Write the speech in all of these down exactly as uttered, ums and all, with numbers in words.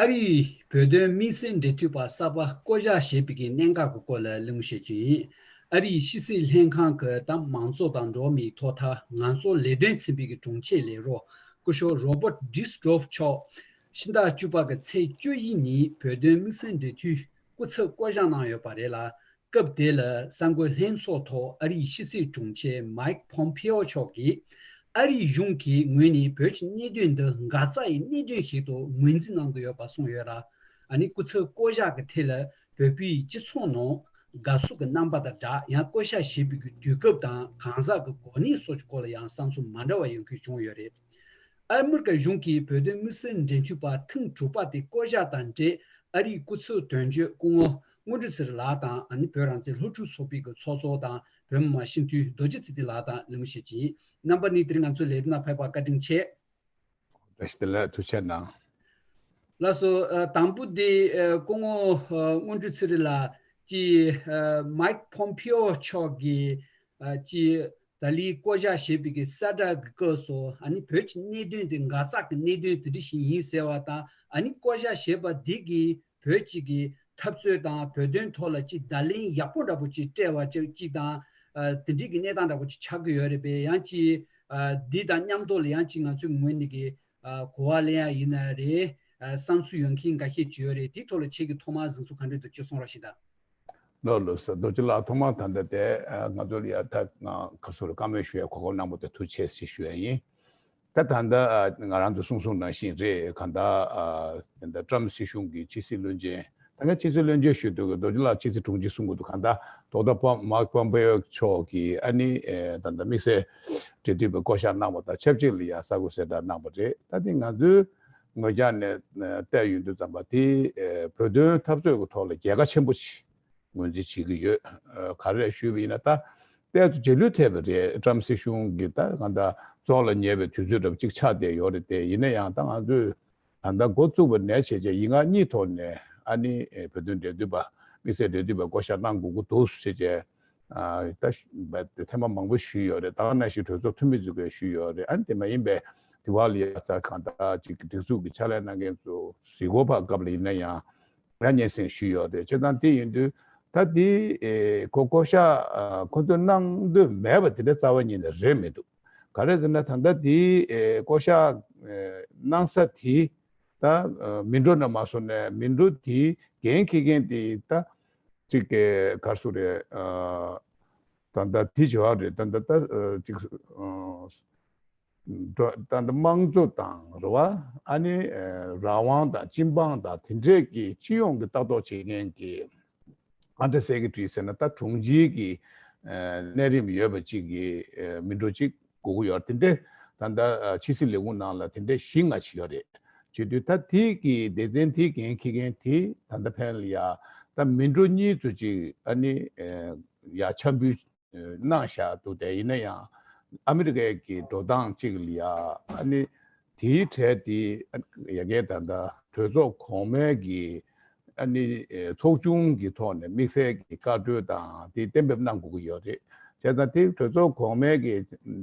ཨ་རིའི་བོད་དོན་དམིགས་བསལ་འབྲེལ་མཐུད་པ་གསར་པ་བསྐོ་གཞག་བྱས་པའི་གི་གནད་འགག་གི་སྐོར་ལ་གླེང་མོལ་བྱེད་རྒྱུ་ཡིན། ཨ་རིའི་ཕྱི་སྲིད་ལྷན་ཁང་གི་དང་མང་གཙོ་དང་འགྲོ་བ་མིའི་ཐོག་མཐའ་ང་ཚོ་ལས་དོན་ཚན་པའི་གི་དྲུང་ཆེ་ལས་རོགས་སྐུ་ཞབས་Robert Drysdorf་མཆོག་ཕྱི་ཟླ་བཅུ་པ་གི་ཚེས་བཅུ་བཞི་ཉིན་བོད་དོན་དམིགས་བསལ་འབྲེལ་མཐུད་སྐུ་ཚབ་བསྐོ་གཞག་གནང་ཡོད་པ་རེད་ལ། སྐབས་དེ་ལ་གསར་འགོད་ལྷན་ཚོགས་ཐོག་ཨ་རིའི་ཕྱི་སྲིད་དྲུང་ཆེ་Mike Pompeo་མཆོག་གིས་ཨ་རིའི་གཞུང་གི་ངོས་ནས་བོད་ཀྱི་གནད་དོན་འདི་འགག་རྩ་ཡི་གནད་དོན་ཞིག་ཏུ་ངོས་འཛིན་གནང་གི་ཡོད་པ་གསུངས་ཡོད་ལ། ཨ་ནི་སྐུ་ཚབ་བསྐོ་གཞག་གི་ཐད་ལ་བོད་པའི་སྤྱི་ཚོགས་ནང་དགའ་བསུ་གི་རྣམ་པ་དང་སྦྲགས། ཡང་བསྐོ་གཞག་བྱེད་པའི་གི་དུས་སྐབས་དང་གང་ཟག་གི་གོ་གནས་སོགས་ཀྱི་སྐོར་ལ་ཡང་བསམ་ཚུལ་མ་འདྲ་བ་ཡོང་རྒྱུ་བྱུང་ཡོད་རེད། ཨ་མི་རི་ཀ་གཞུང་གིས་བོད་དོན་དམིགས་བསལ་འབྲེལ་མཐུད་པ་ཐེངས་དྲུག་པ་དེ་བསྐོ་གཞག་དང་འབྲེལ། ཨ་རིའི་སྐུ་ཚབ་དོན་གཅོད་སྐུ་ངོ་དངོས་གྲུབ་ཚེ་རིང་ལགས་དང་། ཨ་ནི་བོད་རང་བཙན་སློབ་ཕྲུག་ཚོགས་པའི་གི་ཚོགས་གཙོ་དང་བོད་མི་མང་སྤྱི་འཐུས་རྡོ་རྗེ་ཚེ་བརྟན་ལགས་དང་གླེང་མོལ་བྱེད་ཀྱི་ཡིན། རྣམ་པ་གཉིས་དེ་རིང་ང་ཚོའི་ལས་རིམ་ནང་ཕེབས་པར་བཀའ་དྲིན་ཆེ། བཀྲ་ཤིས་བདེ་ལེགས། ཐུགས་རྗེ་གནང་། ལགས་སོ། ཨ་དང་པོ་དེ་ཨ་སྐུ་ངོ་ཨ་དངོས་གྲུབ་ཚེ་རིང་ལགས་ཀྱིས་ཨ་Mike Pompeo་མཆོག་གིས་ཨ་ཀྱིས་ད་ལན་བསྐོ་གཞག་བྱས་པའི་གི་གསལ་བསྒྲགས་ཀྱི་སྐབས་སུ། ཨ་ནི་བོད་ཀྱི་གནད་དོན་དེ་འགག་རྩ་གི་གནད་དོན་དེ་འདྲ་ཞིག་ཡིན་ཟེར་བ་དང་། ཨ་ནི་བསྐོ་གཞག་བྱས་པ་འདི་གིས་བོད་ཀྱི་གི་འཐབ་རྩོད་དང་བོད་དོན་ཐོག་ལ་ཅིག་བརྡ་ལན་ཡག་པོ་འདྲ་པོ་ཅིག་སྤྲད་པ་ཅིག་ཅིག་དང་། ཨ་དེ་འདྲའི་གི་གནས་སྟངས་འདྲ་པོ་ཅིག་ཆགས་ཀྱི་ཡོད་རེད་པས། ཡང་ཅིག་ཨ་འདི་དང་མཉམ་དུ་ལ་ཡང་ཅིག་ང་ཚོའི་ངོས་ནས་གི་ཨ་གོ་བ་ལེན་ཡ་ཡིན་ན་རེད། ཨ་བསམ་ཚུལ་ཡོད་མཁན་འགའ་ཤས་ཅིག་ཡོད་རེད། དེའི་ཐོག་ལ་ཁྱེད་ཀྱི་ཐོག་མར་གཟིགས་ཚུལ་ག་འདྲ་འདུག་ཅིག་གསུང་རོགས་ཞུ་དང་། ལགས་ལགས་སོ། རྡོ་རྗེ་ལགས། ཐོག་མར་ད་ལྟ་དེ་ཨ་ང་ཚོ་ལ་ཡ་ད་ང་ཁ་སོ་རེ་བཀའ་མོལ་ཞུ་ཡ་གོ་སྐབས་གནང་བ་དེ་ཐུགས་རྗེ་ཆེ་ཞུ་ཡ་ཡིན། ད་ད་ལྟ་ཨ་ང་རང་ཚོ་གསུང་གསུང་ནང་བཞིན་རེད། གང་ལྟར་ཨ་ད་ལྟ་ཊམ་སྲིད་གཞུང་གི་ཕྱི་སྲིད་བློན་ཆེན། ད་ངས་ཕྱི་སྲིད་བློན་ཆེན་ཞུ་དུས་ཀྱི་རྡོ་རྗེ་ལགས་ཕྱི་སྲིད་དྲུང་ཆེ་གསུང་གི་འདུག། གང་ལྟར་ཌོག་ཊར་ཕོམ་མཱིཀ་པོམ་པེ་ཡོ་མཆོག་གིས་ཨ་ནི་ཨེ་ད་ལྟ་དམིགས་བསལ་འབྲེལ་མཐུད་པའི་བསྐོ་གཞག་གནང་བ་དང་ཆབས་ཅིག་ལ་ཡ་གསར་འགོད་གསལ་བསྒྲགས་གནང་བ་རེད། ད་དེ་ང་ཚོའི་ངོས་རྒྱ་ནས་ཨ་བལྟས་ཡོང་དུས་ཙམ་པ་དེ་ཨེ་བོད་དོན་འཐབ་རྩོད་ཀྱི་ཐོག་ལ་རྒྱལ་ཁ་ཆེན་པོ་ཞིག་ངོས་འཛིན་བྱེད་ཀྱི་ཡོད། ཨ་ག་རེ་ཞུས་པ་ཡིན་ན། ད་ལྟའི་རྗེས་ལུས་ཐེབས་པ་རེད། ཊམ་སྲིད་གཞུང་གིས་ད་གང་ལྟར་བཙོན་ལ་ཉེ་བའི་དུས་ཚོད་འདྲ་པོ་གཅིག་ཆགས་བསྡད་ཡོད་རེད་དེ། ཡིན་ན་ཡང་ད་ང་ཚོས་ད་ལྟ་འགོ་བཙུགས་པ་ནས་བྱས་རྗེས་ཡིག་ངག་གཉིས་ཐོག་ནས་ཨ་ནི་ཨེ་བོད་དོན་འབྲེལ་མཐུད་པ་དམིགས་བསལ་འབྲེལ་མཐུད་པ་བསྐོ་གཞག་གནང་དགོས་ཀྱི་འདུག་ཟེར་བྱས་རྗེས་ཨ་ད་ཐེངས་མ་མང་པོ་ཞུས་ཡོད་རེད། ད་ག་ནང་བཞིན་གྲོས་ཚོགས་འཐུས་མི་ཚོས་ཀྱང་ཞུས་ཡོད་རེད། ཨ་ནི་དེ་མ་ཡིན་པའི་དེ་བ་ལ་ཡ་ས་གང་ལྟར་ཅིག་སྒྲིག་འཛུགས་ཀྱི་ཕྱག་ལས་གནང་མཁན་ཚོ་གཟིགས་སྐོར་བར་སྐབས་ལ་ཡིན་ན་ཡང་། ཡང་སྙན་སེང་ཞུས་ཡོད་རེད། བྱས་ཙང་དེ་ཡིན་དུས་ད་དེ་ཨེ་ཁོ་བསྐོ་གཞག་ཨ་ཁོ་ཚོས་གནང་འདོད་མེད་པ་དེ་འདྲ་རྩ་བ་ཉིད་ནས་རེད་མི་འདུག། ག་རེ་ཟེར་ན་ད་ལྟ་དེ་ཨེ་བསྐོ་གཞག་ཨེ་གནང་ས་དེ་ད་ཨ་མི་འགྲོ་ན་མ་སོང་ནས་མི་འགྲོ་དེ་འགན་འཁྱེར་མཁན་དེ་ད་ཅིག་ག་རེ་ཟེར་རེད། ཨ་ད་ལྟ་དེ་བྱེད་པ་རེད། ད་ལྟ་ད་ཨ་ཅིག་ཨ། འགྲོ་ད་ལྟ་དམངས་གཙོ་དང་རེད་བ། ཨ་ནི་ཨེ་རང་དབང་དང་སྤྱི་འབངས་དང་དེ་འདྲས་ཀྱི་སྤྱི་ཡོངས་ཀྱི་ལྟ་རྟོག་བྱེད་མཁན་གྱི་ཨ་འདྲ་སེ་ཀེ་ཊ་རི་ཟེར་ན་ད་དྲུང་ཆེའི་གི་ཨེ་གནས་རིམ་ཡོད་པ་ཅིག་གི་ཨེ་མི་འགྲོ་ཅིག་དགོས་ཀྱི་ཡོད་རེད། དེ་འདྲས་ད་ལྟ་ཨ་ཕྱི་སྲིད་ལས་ཁུངས་ནང་ལ་དེ་འདྲས་བཞི་ལྔ་ཅིག་ཡོད་རེད། བྱེད་དུས་ད་དེ་གི་སྡེ་ཚན་དེའི་འགན་འཁྱེར་མཁན་དེ་ད་ལྟ་ཕན་ལ་ཡ་ད་མི་འགྲོ་གཉིས་ཚོ་ཅིག་ཨ་ནི་ཨེ་ཡ་འཆམ་འབུལ་གནང་བཞག་འདུག་སྟེ། ཡིན་ན་ཡང་ཨ་མི་རི་ཀའི་གི་འགྲོ་སྟངས་གཅིག་ལ་ཡ་ཨ་ནི་དེའི་གྲས་དེ་ཡ་གའི་ད་ལྟ་གྲོས་ཚོགས་གོང་མའི་གི་ཨ་ནི་ཚོགས་ཆུང་གི་ཐོག་ནས་དམིགས་བསལ་གྱི་བཀའ་འཁྲོལ་དང་དེ་གཏན་འབེབས་གནང་དགོས་ཀྱི་ཡོད་རེད། བྱས་ཙང་དེ་གྲོས་ཚོགས་གོང་མའི་གི་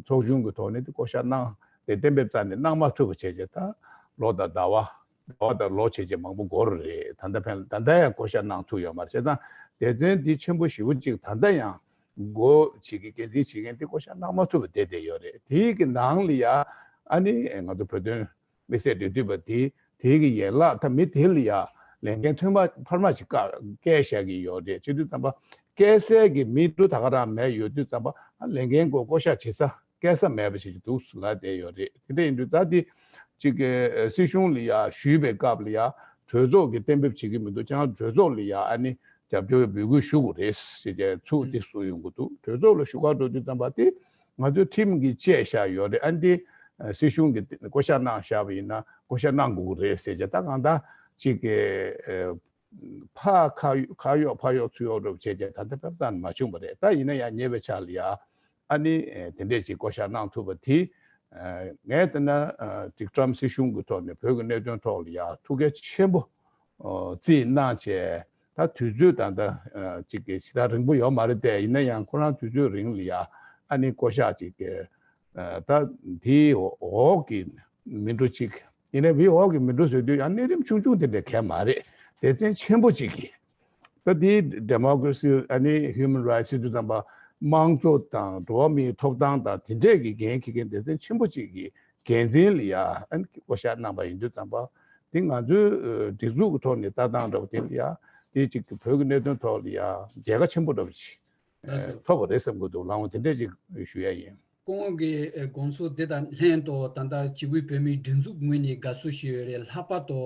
ཚོགས་ཆུང་གི་ཐོག་ནས་དེ་བསྐོ་གཞག་གནང་དེ་གཏན་འབེབས་རྩ་ནས་གནང་མ་ཐུབ་པ་བྱས་རྗེས་ད་ལོ་དང་ཟླ་བ། ཟླ་བ་དང་ལོ་བྱས་རྗེས་མང་པོ་འགོར་རེད། ད་ལྟ་ཕན་ད་ལྟ་ཡང་བསྐོ་གཞག་གནང་ཐུབ་ཡོད་མ་རེད། བྱས་ཙང་སྡེ་ཚན་འདི་ཆེན་པོ་ཞེ་པོ་གཅིག་ད་ལྟ་ཡང་འགོ་བྱེད་ཀྱི་འགན་འཛིན་བྱེད་མཁན་དེ་བསྐོ་གཞག་གནང་མ་ཐུབ་པ་བསྡད་བསྡད་ཡོད་རེད། དེའི་གི་ནང་ལ་ཡ་ཨ་ནི་ང་ཚོ་བོད་དོན་དམིགས་བསལ་འབྲེལ་མཐུད་པ་དེ་དེའི་གི་ཡན་ལག་ད་མི་དེ་ལ་ཡ་ལས་འགན་ཐོན་མ་འཕར་མ་ཞིག་བཀལ་བཀལ་བཞག་གི་ཡོད་རེད། བྱེད་དུས་ཙམ་པ་བཀལ་སའི་གི་མི་འགྲོ་ད་ག་རང་མེད་ཡོད་དུས་ཙམ་པ་ཨ་ལས་འགན་སྒོ་བསྐོ་གཞག་བྱེད་ས། སྐད་ས་མེད་པ་ཞིག་འདུག་ལབ་བསྡད་ཡོད་རེད། དེ་འདྲ་ཡིན་དུས་ད་དེ་གཅིག་གི་སྲིད་གཞུང་ལ་ཡ་ཞུས་པའི་སྐབས་ལ་ཡ་གྲོས་ཚོགས་ཀྱིས་གཏན་འབེབས་བྱེད་ཀྱི་མི་འདུག། ཅང་གྲོས་ཚོགས་ལ་ཡ་ཨ་ནི་རྒྱབ་སྐྱོར་འབོད་སྐུལ་ཞུ་དགོས་རེད་ཟེར་བྱས་ཚུགས་ཏེ་བཟོ་ཡོང་གི་འདུག། གྲོས་ཚོགས་ལ་ཞུ་ག་འགྲོ་དུས་ཙམ་པ་དེ་ང་ཚོའི་ཁྲིམས་ཀྱིས་བཅད་བཞག་ཡོད་རེད། ཨ་ནི་དེ་སྲིད་གཞུང་གིས་བསྐོ་གཞག་གནང་བཞག་པ་ཡིན་ན་བསྐོ་གཞག་གནང་དགོས་ཀྱི་རེད་ཟེར་བྱས། ད་གང་ལྟར་གཅིག་གི་ཕ་ཁ་ཁ་གཡོག་ཕ་གཡོག་ཚུར་གཡོག་འགྲོ་བྱས་བྱས་ད་ལྟ་བར་ཙམ་མ་བྱུང་བ་རེད། ད་ཡིན་ན་ཡང་ཉེ་བའི་ཆར་ལ་ཡ་ཨ་ནི་ཨེ་དེ་འདྲས་ཅིག་བསྐོ་གཞག་གནང་ཐུབ་པ་དེ་ཨེ་ངས་བལྟས་ན་ཨ་ཅིག་ཊམ་སྲིད་གཞུང་གི་ཐོག་ནས་བོད་ཀྱི་གནད་དོན་ཐོག་ལ་ཡ་ཐུགས་གལ་ཆེན་པོ་ཨོ་རྩིས་གནང་བྱས། ད་དུས་ཚོད་ད་ལྟ་ཨ་ཅིག་གི་ཞེ་དྲག་རིང་པོ་ཡོད་མ་རེད་དེ། ཡིན་ན་ཡང་ཁོ་རང་དུས་ཚོད་རིང་ལ་ཡ་ཨ་ནི་བསྐོ་གཞག་ཅིག་གི་ཨ་ད་དེའི་འོག་གི་མི་འགྲོ་ཅིག་ ཡིན་ནའི་བི་འོག་གི་མི་འགྲོ་ཟེར་དུས་ཡང་གནས་རིམ་ཆུང་ཆུང་དེ་འདྲ་གས་མ་རེད། སྡེ་ཚན་ཆེན་པོ་གཅིག་གིས། ད་དེའི་democracy ཨ་ནི་human rights ཟེར་དུས་ཙམ་པ་དམངས་གཙོ་དང་འགྲོ་བ་མིའི་ཐོབ་ཐང་དང་དེ་འདྲས་ཀྱི་འགན་འཁྱེར་མཁན་སྡེ་ཚན་ཆེན་པོ་གཅིག་གི་འགན་འཛིན་ལ་ཡ་ཨ་ནི་བསྐོ་བཞག་གནང་པ་ཡིན་དུས་ཙམ་པ། དེ་ང་ཚོའི་སྒྲིག་འཛུགས་ཀྱི་ཐོག་ནས་ལྟ་སྟངས་འདྲ་བོ་དེ་ལ་ཡ་དེ་གཅིག་གི་བོད་ཀྱི་གནད་དོན་ཐོག་ལ་ཡ་རྒྱལ་ཁ་ཆེན་པོ་འདྲ་བོ་ཞིག་ཐོབ་པ་རེད་བསམ་གྱི་འདུག་ལགས་འོང་། དེ་འདྲས་ཅིག་ཞུ་ཡ་ཡིན། སྐུ་ངོ་གི་དགོངས་ཚུལ་དེ་དང་ལྷན་དུ། ད་ལྟ་བྱེད་ཁུལ་བོད་མིའི་སྒྲིག་འཛུགས་ངོས་ནས་དགའ་བསུ་ཞུས་ཡོད་རེད། ལྷག་པར་དུ་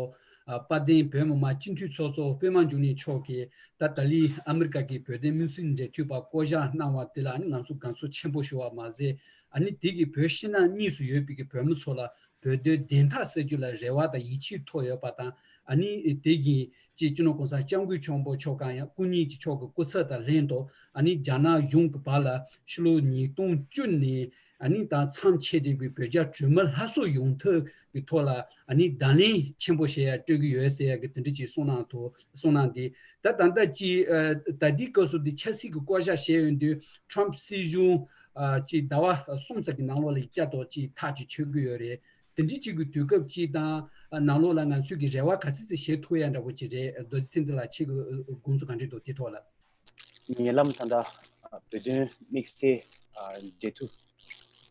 ཨ་དཔལ་ལྡན་བོད་མི་མང་སྤྱི་འཐུས་ཚོགས་གཙོ་པད་མ་འབྱུང་གནས་མཆོག་གིས་ད་ད་ལི་ཨ་མི་རི་ཀ་གི་བོད་དོན་དམིགས་བསལ་འབྲེལ་མཐུད་པ་བསྐོ་གཞག་གནང་བ་དེ་ལ་ཨ་ནི་ང་ཚོ་དགའ་བསུ་ཆེན་པོ་ཞུ་བ་མ་ཟད། ཨ་ནི་དེ་གིས་བོད་ཕྱི་ནང་གཉིས་སུ་ཡོད་པའི་གི་བོད་མི་ཚོ་ལ་བོད་དོན་བདེན་མཐའ་གསལ་རྒྱུ་ལ་རེ་བ་དང་ཡིད་ཆེས་མཐོ་ཡོད་པ་དང་། ཨ་ནི་དེ་བཞིན་ཅིག་སྤྱི་ནོར་༸གོང་ས་༸སྐྱབས་མགོན་ཆེན་པོ་མཆོག་གང་ཡང་སྐུ་ཉིད་ཀྱི་མཆོག་གི་སྐུ་ཚབ་དང་ལྷན་དུ། ཨ་ནི་རྒྱ་ནག་གཞུང་གི་བར་ལ་ཕྱི་ལོ་ཉིས་སྟོང་བཅུ་ནས་ཨ་ནི་ད་མཚམས་ཆད་བསྡད་པའི་བོད་རྒྱ་གྲོས་མོལ་སླར་གསོ་ཡོང་ཐབས་ཀྱི་ཐོག་ལ་ཨ་ནི་བརྡ་ལན་ཆེན་པོ་བྱེད་ཡ་སྤྲོད་ཀྱི་ཡོད་ཟེར་ཡ་གི་དེ་འདྲ་ཅིག་གསུངས་གནང་འདུག་གསུངས་གནང་འདི་ད་ད་ལྟ་ཅིག་ཨ་ད་ལྟའི་སྐབས་སུ་འདི་ཆབ་སྲིད་ཀྱི་བསྐོ་བཞག་བྱས་ཡོང་དུས་ཊམ་སྲིད་གཞུང་ཨ་ཅིག་ཟླ་བ་གསུམ་ཙམ་གྱི་ནང་ལོགས་ལ་བསྐྱར་དུ་ཅིག་ཐག་ཅིག་ཆོད་ཀྱི་ཡོད་རེད། དེ་འདྲའི་ཅིག་གི་དུས་སྐབས་ཅིག་དང་ནང་ལོགས་ལ་ང་ཚོས་ཀྱི་རེ་བ་ག་ཚོད་ཙམ་བཞེས་ཐུབ་ཡ་འདྲ་པོ་ཅིག་རེད། རྡོ་རྗེ་ཚེ་བརྟན་ལགས་ཁྱེད་ཀྱི་དགོངས་ཚུལ་ག་འདྲ་འདུག་དེ་ཐོག་ལ། ཉེ་ལམ་ད་ལྟ་བོད་དོན་དམིགས་བསལ་འབྲེལ་མཐུད་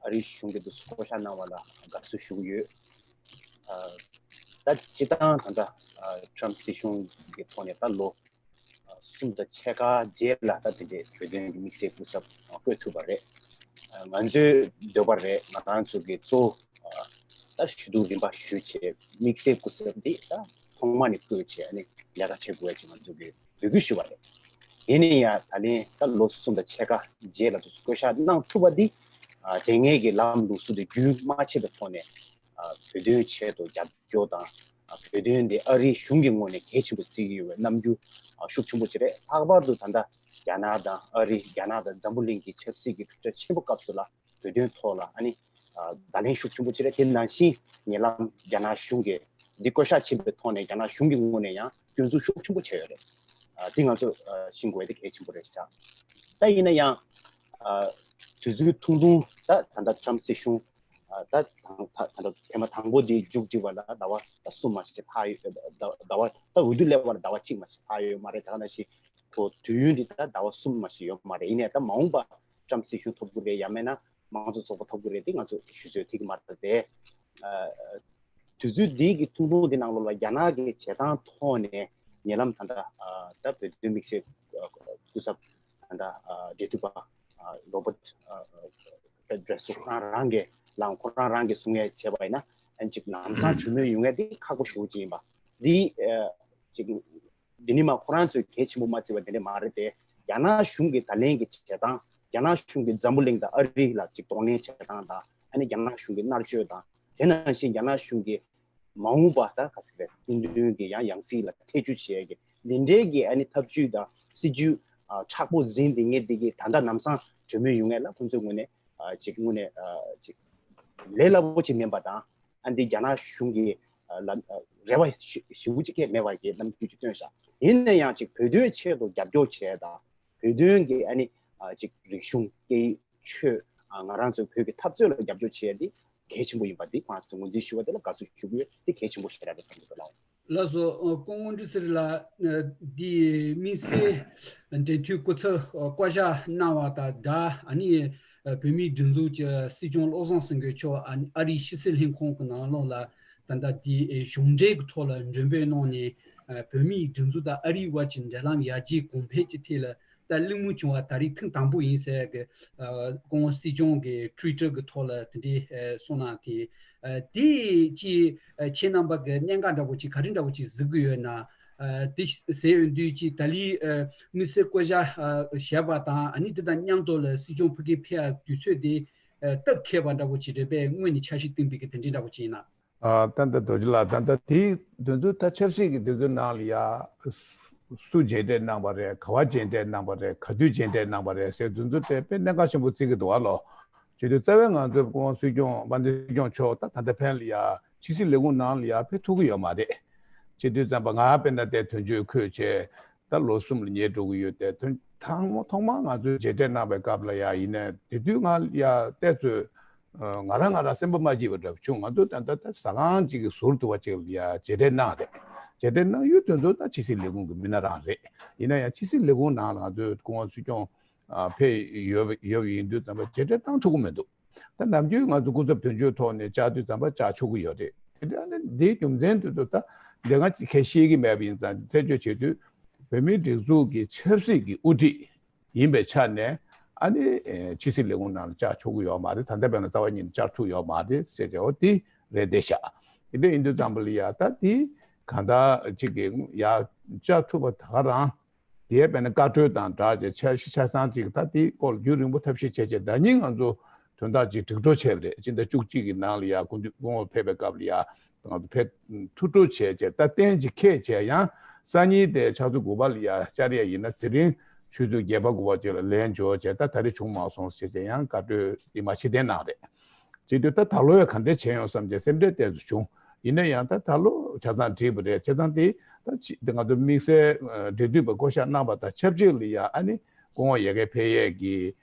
ཨ་རིའི་གཞུང་གི་དུ་བསྐོ་བཞག་གནང་བ་ལ་དགའ་བསུ་ཞུ་གི་ཡོད། ད་སྤྱིར་བཏང་ད་ལྟ་ཊམ་སྲིད་གཞུང་གི་ཐོག་ནས་ད་ལོ་གསུམ་དང་ཕྱེད་ཀ་རྗེས་ལ་ད་དེ་འདྲའི་བོད་དོན་གྱི་དམིགས་བསལ་སྐུ་ཚབ་བསྐོས་ཐུབ་པ་རེད། ང་ཚོའི་འདོད་པ་རེད། ང་རང་ཚོ་གི་གཙོ་བོ་ད་ཞུ་གཏུག་རིམ་པ་ཞུས་བྱས་དམིགས་བསལ་སྐུ་ཚབ་འདི་ད་ཐོག་མ་ནས་བསྐོས་བྱས་ནས་ལས་ཀ་བྱེད་དགོས་ཀྱི་ང་ཚོ་གི་འབོད་སྐུལ་ཞུ་བ་རེད། ཡིན་ན་ཡང་ད་ལན་ད་ལོ་གསུམ་དང་ཕྱེད་ཀ་རྗེས་ལ་དུ་བསྐོ་བཞག་གནང་ཐུབ་པ་འདི་དེ་སྔའི་གི་ལམ་ལུགས་སྲོལ་དེ་རྒྱུན་མ་ཆད་པའི་ཐོག་ནས་བོད་དོན་ཆེད་དུ་རྒྱབ་སྐྱོར་དང་། བོད་དོན་དེ་ཨ་རིའི་གཞུང་གི་ངོས་ནས་གལ་ཆེན་པོ་བརྩི་གི་ཡོད་པའི་རྣམ་འགྱུར་ཤུགས་ཆེན་པོ་ཅིག་རེད། ལྷག་པར་དུ་ད་ལྟ་རྒྱ་ནག་དང་ཨ་རི། རྒྱ་ནག་དང་འཛམ་བུ་གླིང་གི་ཆབ་སྲིད་ཀྱི་འཁྲུག་ཆ་ཆེན་པོ་སྐབས་སུ་ལ་བོད་དོན་ཐོག་ལ་ཨ་ནི་བརྡ་ལན་ཤུགས་ཆེན་པོ་ཅིག་རེད། དེ་ནང་བཞིན་ཉེ་ལམ་རྒྱ་ནག་གཞུང་གིས་འདི་བསྐོ་བཞག་བྱས་པའི་ཐོག་ནས་རྒྱ་ནག་གཞུང་གི་ངོས་ནས་ཡང་སྐྱོན་འཛུགས་ཤུགས་ཆེན་པོ་བྱས་ཡོད་རེད། འདི་ང་ཚོ་ཤེས་དགོས་ཡ་དེ་གལ་ཆེན་པོ་རེད་ཤག་ད་ཡིན་ན་ཡང་དུས་ཚོད་ཐུང་ཐུང་ད་ད་ལྟ་ཊམ་སྲིད་གཞུང་ད་ད་ད་ཐེངས་མ་དང་པོ་དེ་མཇུག་སྒྲིལ་བ་ལ་ཟླ་བ་ད་གསུམ་མ་ཞིག་ལྷག་ཡོད། ཟླ་བ་ད་འོས་བསྡུ་སླེབས་པ་ལ་ཟླ་བ་གཅིག་མ་ཞིག་ལྷག་ཡོད་མ་རེད། ད་ག་ནང་བཞིན་ཁོ་དུས་ཡུན་འདི་ད་ཟླ་བ་གསུམ་མ་ཞིག་ཡོད་མ་རེད། ཡིན་ནའི་ད་མ་འོངས་པ་ཊམ་སྲིད་གཞུང་ཐོབ་ཀྱི་རེད། ཡང་མིན་ན་མང་གཙོ་ཚོགས་པ་ཐོབ་ཀྱི་རེད། དེ་ང་ཚོ་ཞུ་ཚོད་ཐིག་གི་མ་རེད་དེ། དུས་ཚོད་འདི་གི་ཐུང་ཐུང་འདི་ནང་ལོགས་ལ་རྒྱ་ནག་གི་བྱེད་སྟངས་ཐོག་ནས་ཉེ་ལམ་ད་ལྟ་ད་བོད་དོན་དམིགས་བསལ་སྐུ་ཚབ་ད་ལྟ་འབྲེལ་མཐུད་པ་རོ་བར་ཊི་ཨ་ཌེ་སི་ཁོ་རང་རང་གིས་ལའང་ཁོ་རང་རང་གིས་གསུང་ཡས་བྱས་པ་ཡིན་ན་ཨ་ནི་ཅིག་ལམ་སང་གྲོས་མོལ་ཡོང་ཡས་དེ་ཁག་པོ་ཞེ་པོ་ཅིག་ཡིན་པ་འདི་ཅིག་འདི་ནི་མ་ཁོ་རང་ཚོས་གལ་ཆེན་པོ་མ་བརྩི་བ་དེ་འདྲ་མ་རེད་དེ། རྒྱ་ནག་གཞུང་གི་ད་ལན་གྱི་བྱེད་སྟངས། རྒྱ་ནག་གཞུང་གིས་འཛམ་བུ་གླིང་དང་ཨ་རི་ལ་ཅིག་གདོང་ལེན་བྱེད་སྟངས་དང་། ཨ་ནི་རྒྱ་ནག་གཞུང་གི་མནར་གཅོད་དང་། དེ་ནང་བཞིན་རྒྱ་ནག་གཞུང་གིས་མ་འོངས་པ་ད་ག་ཟེར་རེད། སྐུ་མདུན་གྱི་ཡང་ཡང་སྲིད་ལ་ཐེ་བྱུས་བྱེད་ཡས་ཀྱི་འདི་འདྲའི་གི་ཨ་ནི་ཐབས་ཇུས་དང་སྲིད་ཇུས་ཨ་མཁྲེགས་པོ་འཛིན་བསྡད་མཁན་འདི་གིས་ད་ལྟ་ལམ་སང་གྲོས་མོལ་ཡོང་ཡས་ལ་ཁོང་ཚོའི་ངོས་ནས་ཨ་ཅིག་དངོས་གནས་ཨ་ཅིག་ལས་སླ་པོ་ཅིག་མིན་པ་དང་། ཨ་འདི་རྒྱ་ནག་གཞུང་གི་ཨ་ལ་ཨ་རེ་བ་ཞེ་ཞེ་པོ་ཅིག་གས་མེད་པ་གི་རྣམ་འགྱུར་ཅིག་སྟོན་ཤག་ཡིན་ན་ཡང་ཅིག་བོད་དོན་ཆེད་དུ་རྒྱབ་སྐྱོར་བྱས་དང་། བོད་དོན་གྱི་ཨ་ནི་ཨ་ཅིག་རིག་གཞུང་སྐད་ཡིག་ཆོས་ཨ་ང་རང་ཚོའི་བོད་ཀྱི་འཐབ་རྩོད་ལ་རྒྱབ་སྐྱོར་བྱས་ཏེ་གལ་ཆེན་པོ་ཡིན་པ་འདི་ཁོང་ཚོས་ངོས་འཛིན་ཞུ་བ་དེ་ལ་དགའ་བསུ་ཞུ་གི་ཡོད། དེ་གལ་ཆེན་པོ་ཞིག་རེད་བསམ་གྱི་འདུག་ལགས། ལགས་སོ། སྐུ་ངོ་འདྲི་སེར་ལགས། འདི་དམིགས་བསལ་འབྲེལ་མཐུད་སྐུ་ཚབ་བསྐོ་བཞག་གནང་བ་དང་སྦྲགས། ཨ་ནི་བོད་མིའི་སྒྲིག་འཛུགས་ཀྱི་སྲིད་སྐྱོང་བློ་བཟང་སེང་གེ་མཆོག་ཨ་ཨ་རིའི་ཕྱི་སྲིད་ལྷན་ཁང་གི་ནང་ལོགས་ལ་ད་ལྟ་དེ་གཞུང་འབྲེལ་གྱི་ཐོག་ལ་མགྲོན་འབོད་གནང་ནས། བོད་མིའི་སྒྲིག་འཛུགས་དང་ཨ་རིའི་དབར་གྱི་འབྲེལ་ལམ་ཡར་རྒྱས་གོང་འཕེལ་གྱི་ཐད་ལ་ད་གླེང་མོལ་བྱུང་བ་ད་རེས་ཐེངས་དང་པོ་ཡིན་ཟེར་གི། ཨ་སྐུ་ངོ་སྲིད་སྐྱོང་གི་ཊུའི་ཊར་གི་ཐོག་ལ་དེ་འདྲའི་ཨ་གསུངས་གནང་དེ། ཨ་དེ་ཅི་ཨ་ཁྱེད་རྣམ་པ་གི་གནད་འགག་འདྲ་པོ་ཅིག་ག་རེ་འདྲ་པོ་ཅིག་གཟིགས་གི་ཡོད་ན། ཨ་དེ་ཟེར་ཡོང་དུས་ཅི་ད་ལི་ཨ་དམིགས་བསལ་བསྐོ་བཞག་ཨ་བཞག་པ་དང་། ཨ་ནི་དེ་དང་མཉམ་དུ་ལ་སྲིད་སྐྱོང་ཕ་གིར་ཕེབས་ཡ་དུས་ཚོད་དེ་ཨ་སྟབས་འཁེལ་བ་འདྲ་པོ་ཅིག་རེད་པས། སྔོན་ནས་འཆར་གཞི་བཏིང་པའི་གི་དེ་འདྲའི་འདྲ་པོ་ཅིག་ཡིན་ན། ཨ་ད་ལྟ་རྡོ་རྗེ་ལགས། ད་ལྟ་དེའི་དོན་ཚུལ་ད་ཆབ་སྲིད་ཀྱི་དོན་ཚུལ་ནང་ལ་ཡ་སུ་མཇལ་འཕྲད་གནང་བ་རེད། ག་བ་མཇལ་འཕྲད་གནང་བ་རེད། ག་དུས་མཇལ་འཕྲད་གནང་བ་རེད་ཟེར་དོན་ཚུལ་དེ་དཔེ་གནད་འགག་ཆེན་པོ་བརྩི་གི་འདུག་བ་ལོ། བྱེད་དུས་རྩ་བའི་ང་ཚོའི་སྐུ་ངོ་སྲིད་སྐྱོང་དཔལ་ལྡན་སྲིད་སྐྱོང་མཆོག་ད་ད་ལྟ་ཕན་ལ་ཡ་ཕྱི་སྲིད་ལས་ཁུངས་ནང་ལ་ཡ་ཕེབས་ཐུབ་ཀྱི་ཡོད་མ་རེད། བྱེད་དུས་ཙམ་པ་ང་དཔེར་ན་དེ་དོན་གཅོད་འཁོད་བྱས། ད་ལོ་གསུམ་ལ་ཉེ་འགྲོ་གི་ཡོད་དེ། ཐོན་ཐང་མོ་ཐོག་མར་ང་ཚོའི་མཇལ་འཕྲད་གནང་བའི་སྐབས་ལ་ཡ་ཡིན་ནའི་དེ་དུས་ང་ཡ་བལྟས་ཚོད་ ང་རང་ང་རང་སེམས་པ་མ་སྐྱིད་པ་འདྲ་པོ་བྱུང་། ང་ཚོ་ད་ལྟ་ད་ཟ་ཁང་ཅིག་གི་ཟུར་དུ་བ་ཅིག་ལ་ཡ་མཇལ་འཕྲད་གནང་རེད། མཇལ་འཕྲད་གནང་ཡུལ་དེ་ཚོ་ད་ཕྱི་སྲིད་ལས་ཁུངས་ཀྱི་མི་སྣ་རང་རེད། ཡིན་ན་ཡང་ཕྱི་སྲིད་ལས་ཁུངས་ནང་ལ་ང་ཚོས་སྐུ་ངོ་སྲིད་སྐྱོང་ཕེབས་ཡོད་ཡོད་ཡིན་དུས་ཙམ་པ་མཇལ་འཕྲད་གནང་ཐུབ་ཀྱི་མི་འདུག་ད་ནམ་རྒྱུན་ང་ཚོ་སྐུ་ཚབ་དོན་གཅོད་ཐོག་ནས་བཅར་དུས་ཙམ་པ་བཅར་ཆོག་གི་ཡོད་རེད། དེ་འདྲ་ནི་འདིའི་རྒྱུ་མཚན་དེ་ཚོ་ད་འདི་ང་ཅིག་ཁས་ཤེས་ཀྱི་མེད་པ་ཡིན་ཙང་། བཙན་བྱོལ་བྱེད་དུས་བོད་མིའི་སྒྲིག་འཛུགས་ཀྱི་ཆབ་སྲིད་ཀྱི་དབུ་ཁྲིད་ཡིན་པའི་ཆ་ནས་ཨ་ནི་ཕྱི་སྲིད་ལས་ཁུངས་ནང་ལ་བཅར་ཆོག་གི་ཡོད་མ་རེད། ད་ལྟ་བས་ན་རྩ་བ་ཉིད་ནས་བཅར་ཐུབ་ཡོད་མ་རེད་ཟེར་ཏེ། འོ་དེ་རེད་བསྡད་ཤག་དེ་འདྲ་ཡིན་དུས་ཙམ་པ་ལ་ཡ་ད་དེ་གང་ལྟར་ཅིག་གི་ཡ་བཅར་ཐུབ་པ་ད་ག་རང་། དེ་ཡས་དཔེར་ན་བཀའ་འཁྲོལ་དང་སྦྲགས་ཀྱི་འཆར་གཞི་ཆ་ཚང་ཅིག་ད་དེའི་སྐོར་ལ་རྒྱུན་རིང་པོ་ཐབས་ཤེས་བྱས་བྱས། ཟླ་ཉིན་ང་ཚོ་དོན་དག་ཅིག་སྒྲིག་འགྲོ་བྱས་པ་རེད། སྤྱི་ཟླ་བཅུ་གཅིག་གི་ནང་ལ་ཡ་སྐུ་མདུན་སྐུ་ངོ་ཕེབས་པའི་སྐབས་ལ་ཡ་ང་ཚོ་ཕེབས་ཐུགས་སྤྲོ་བྱས་བྱས། ད་གཏན་ཅིག་འཁེལ་བྱས། ཡང་སང་ཉིན་དེ་ཕྱག་ཚོད་དགུ་པ་ལ་ཡ་བཅར་ཡས་ཡིན་ན་དེ་རིང་ཆུ་ཚོད་བརྒྱད་པ་དགུ་པ་ཅིག་ལ་ལན་འབྱོར་བྱས། ད་ད་རེས་བྱུང་མ་སོང་ཟེར་བྱས་ཡང་བཀའ་འཁྲོལ་དེ་མ་ཕྱིར་འཐེན་གནང་རེད། བྱེད་དུས་ད་ད་ལོ་ཡང་ག་འདྲ་བྱས་ཡོང་བསམ་གྱི་སེམས་ཁྲལ་ཏོག་ཙམ་བྱུང་། ཡིན་ན་ཡང་ད་ད་ལོ་ཆ་ཚང་འགྲིག་པ་རེད། བྱས་ཙང་དེ་ད་ཅི་དེ་ང་ཚོ་དམིགས་བསལ་འབྲེལ་མཐུད་པ་བསྐོ་བཞག་གནང་བ་དང་ཆབས་ཅིག་ལ་ཡ་ཨ་ནི་སྐུ་ངོ་ཡ་གི་ཕེབས་ཡས་ཀྱི་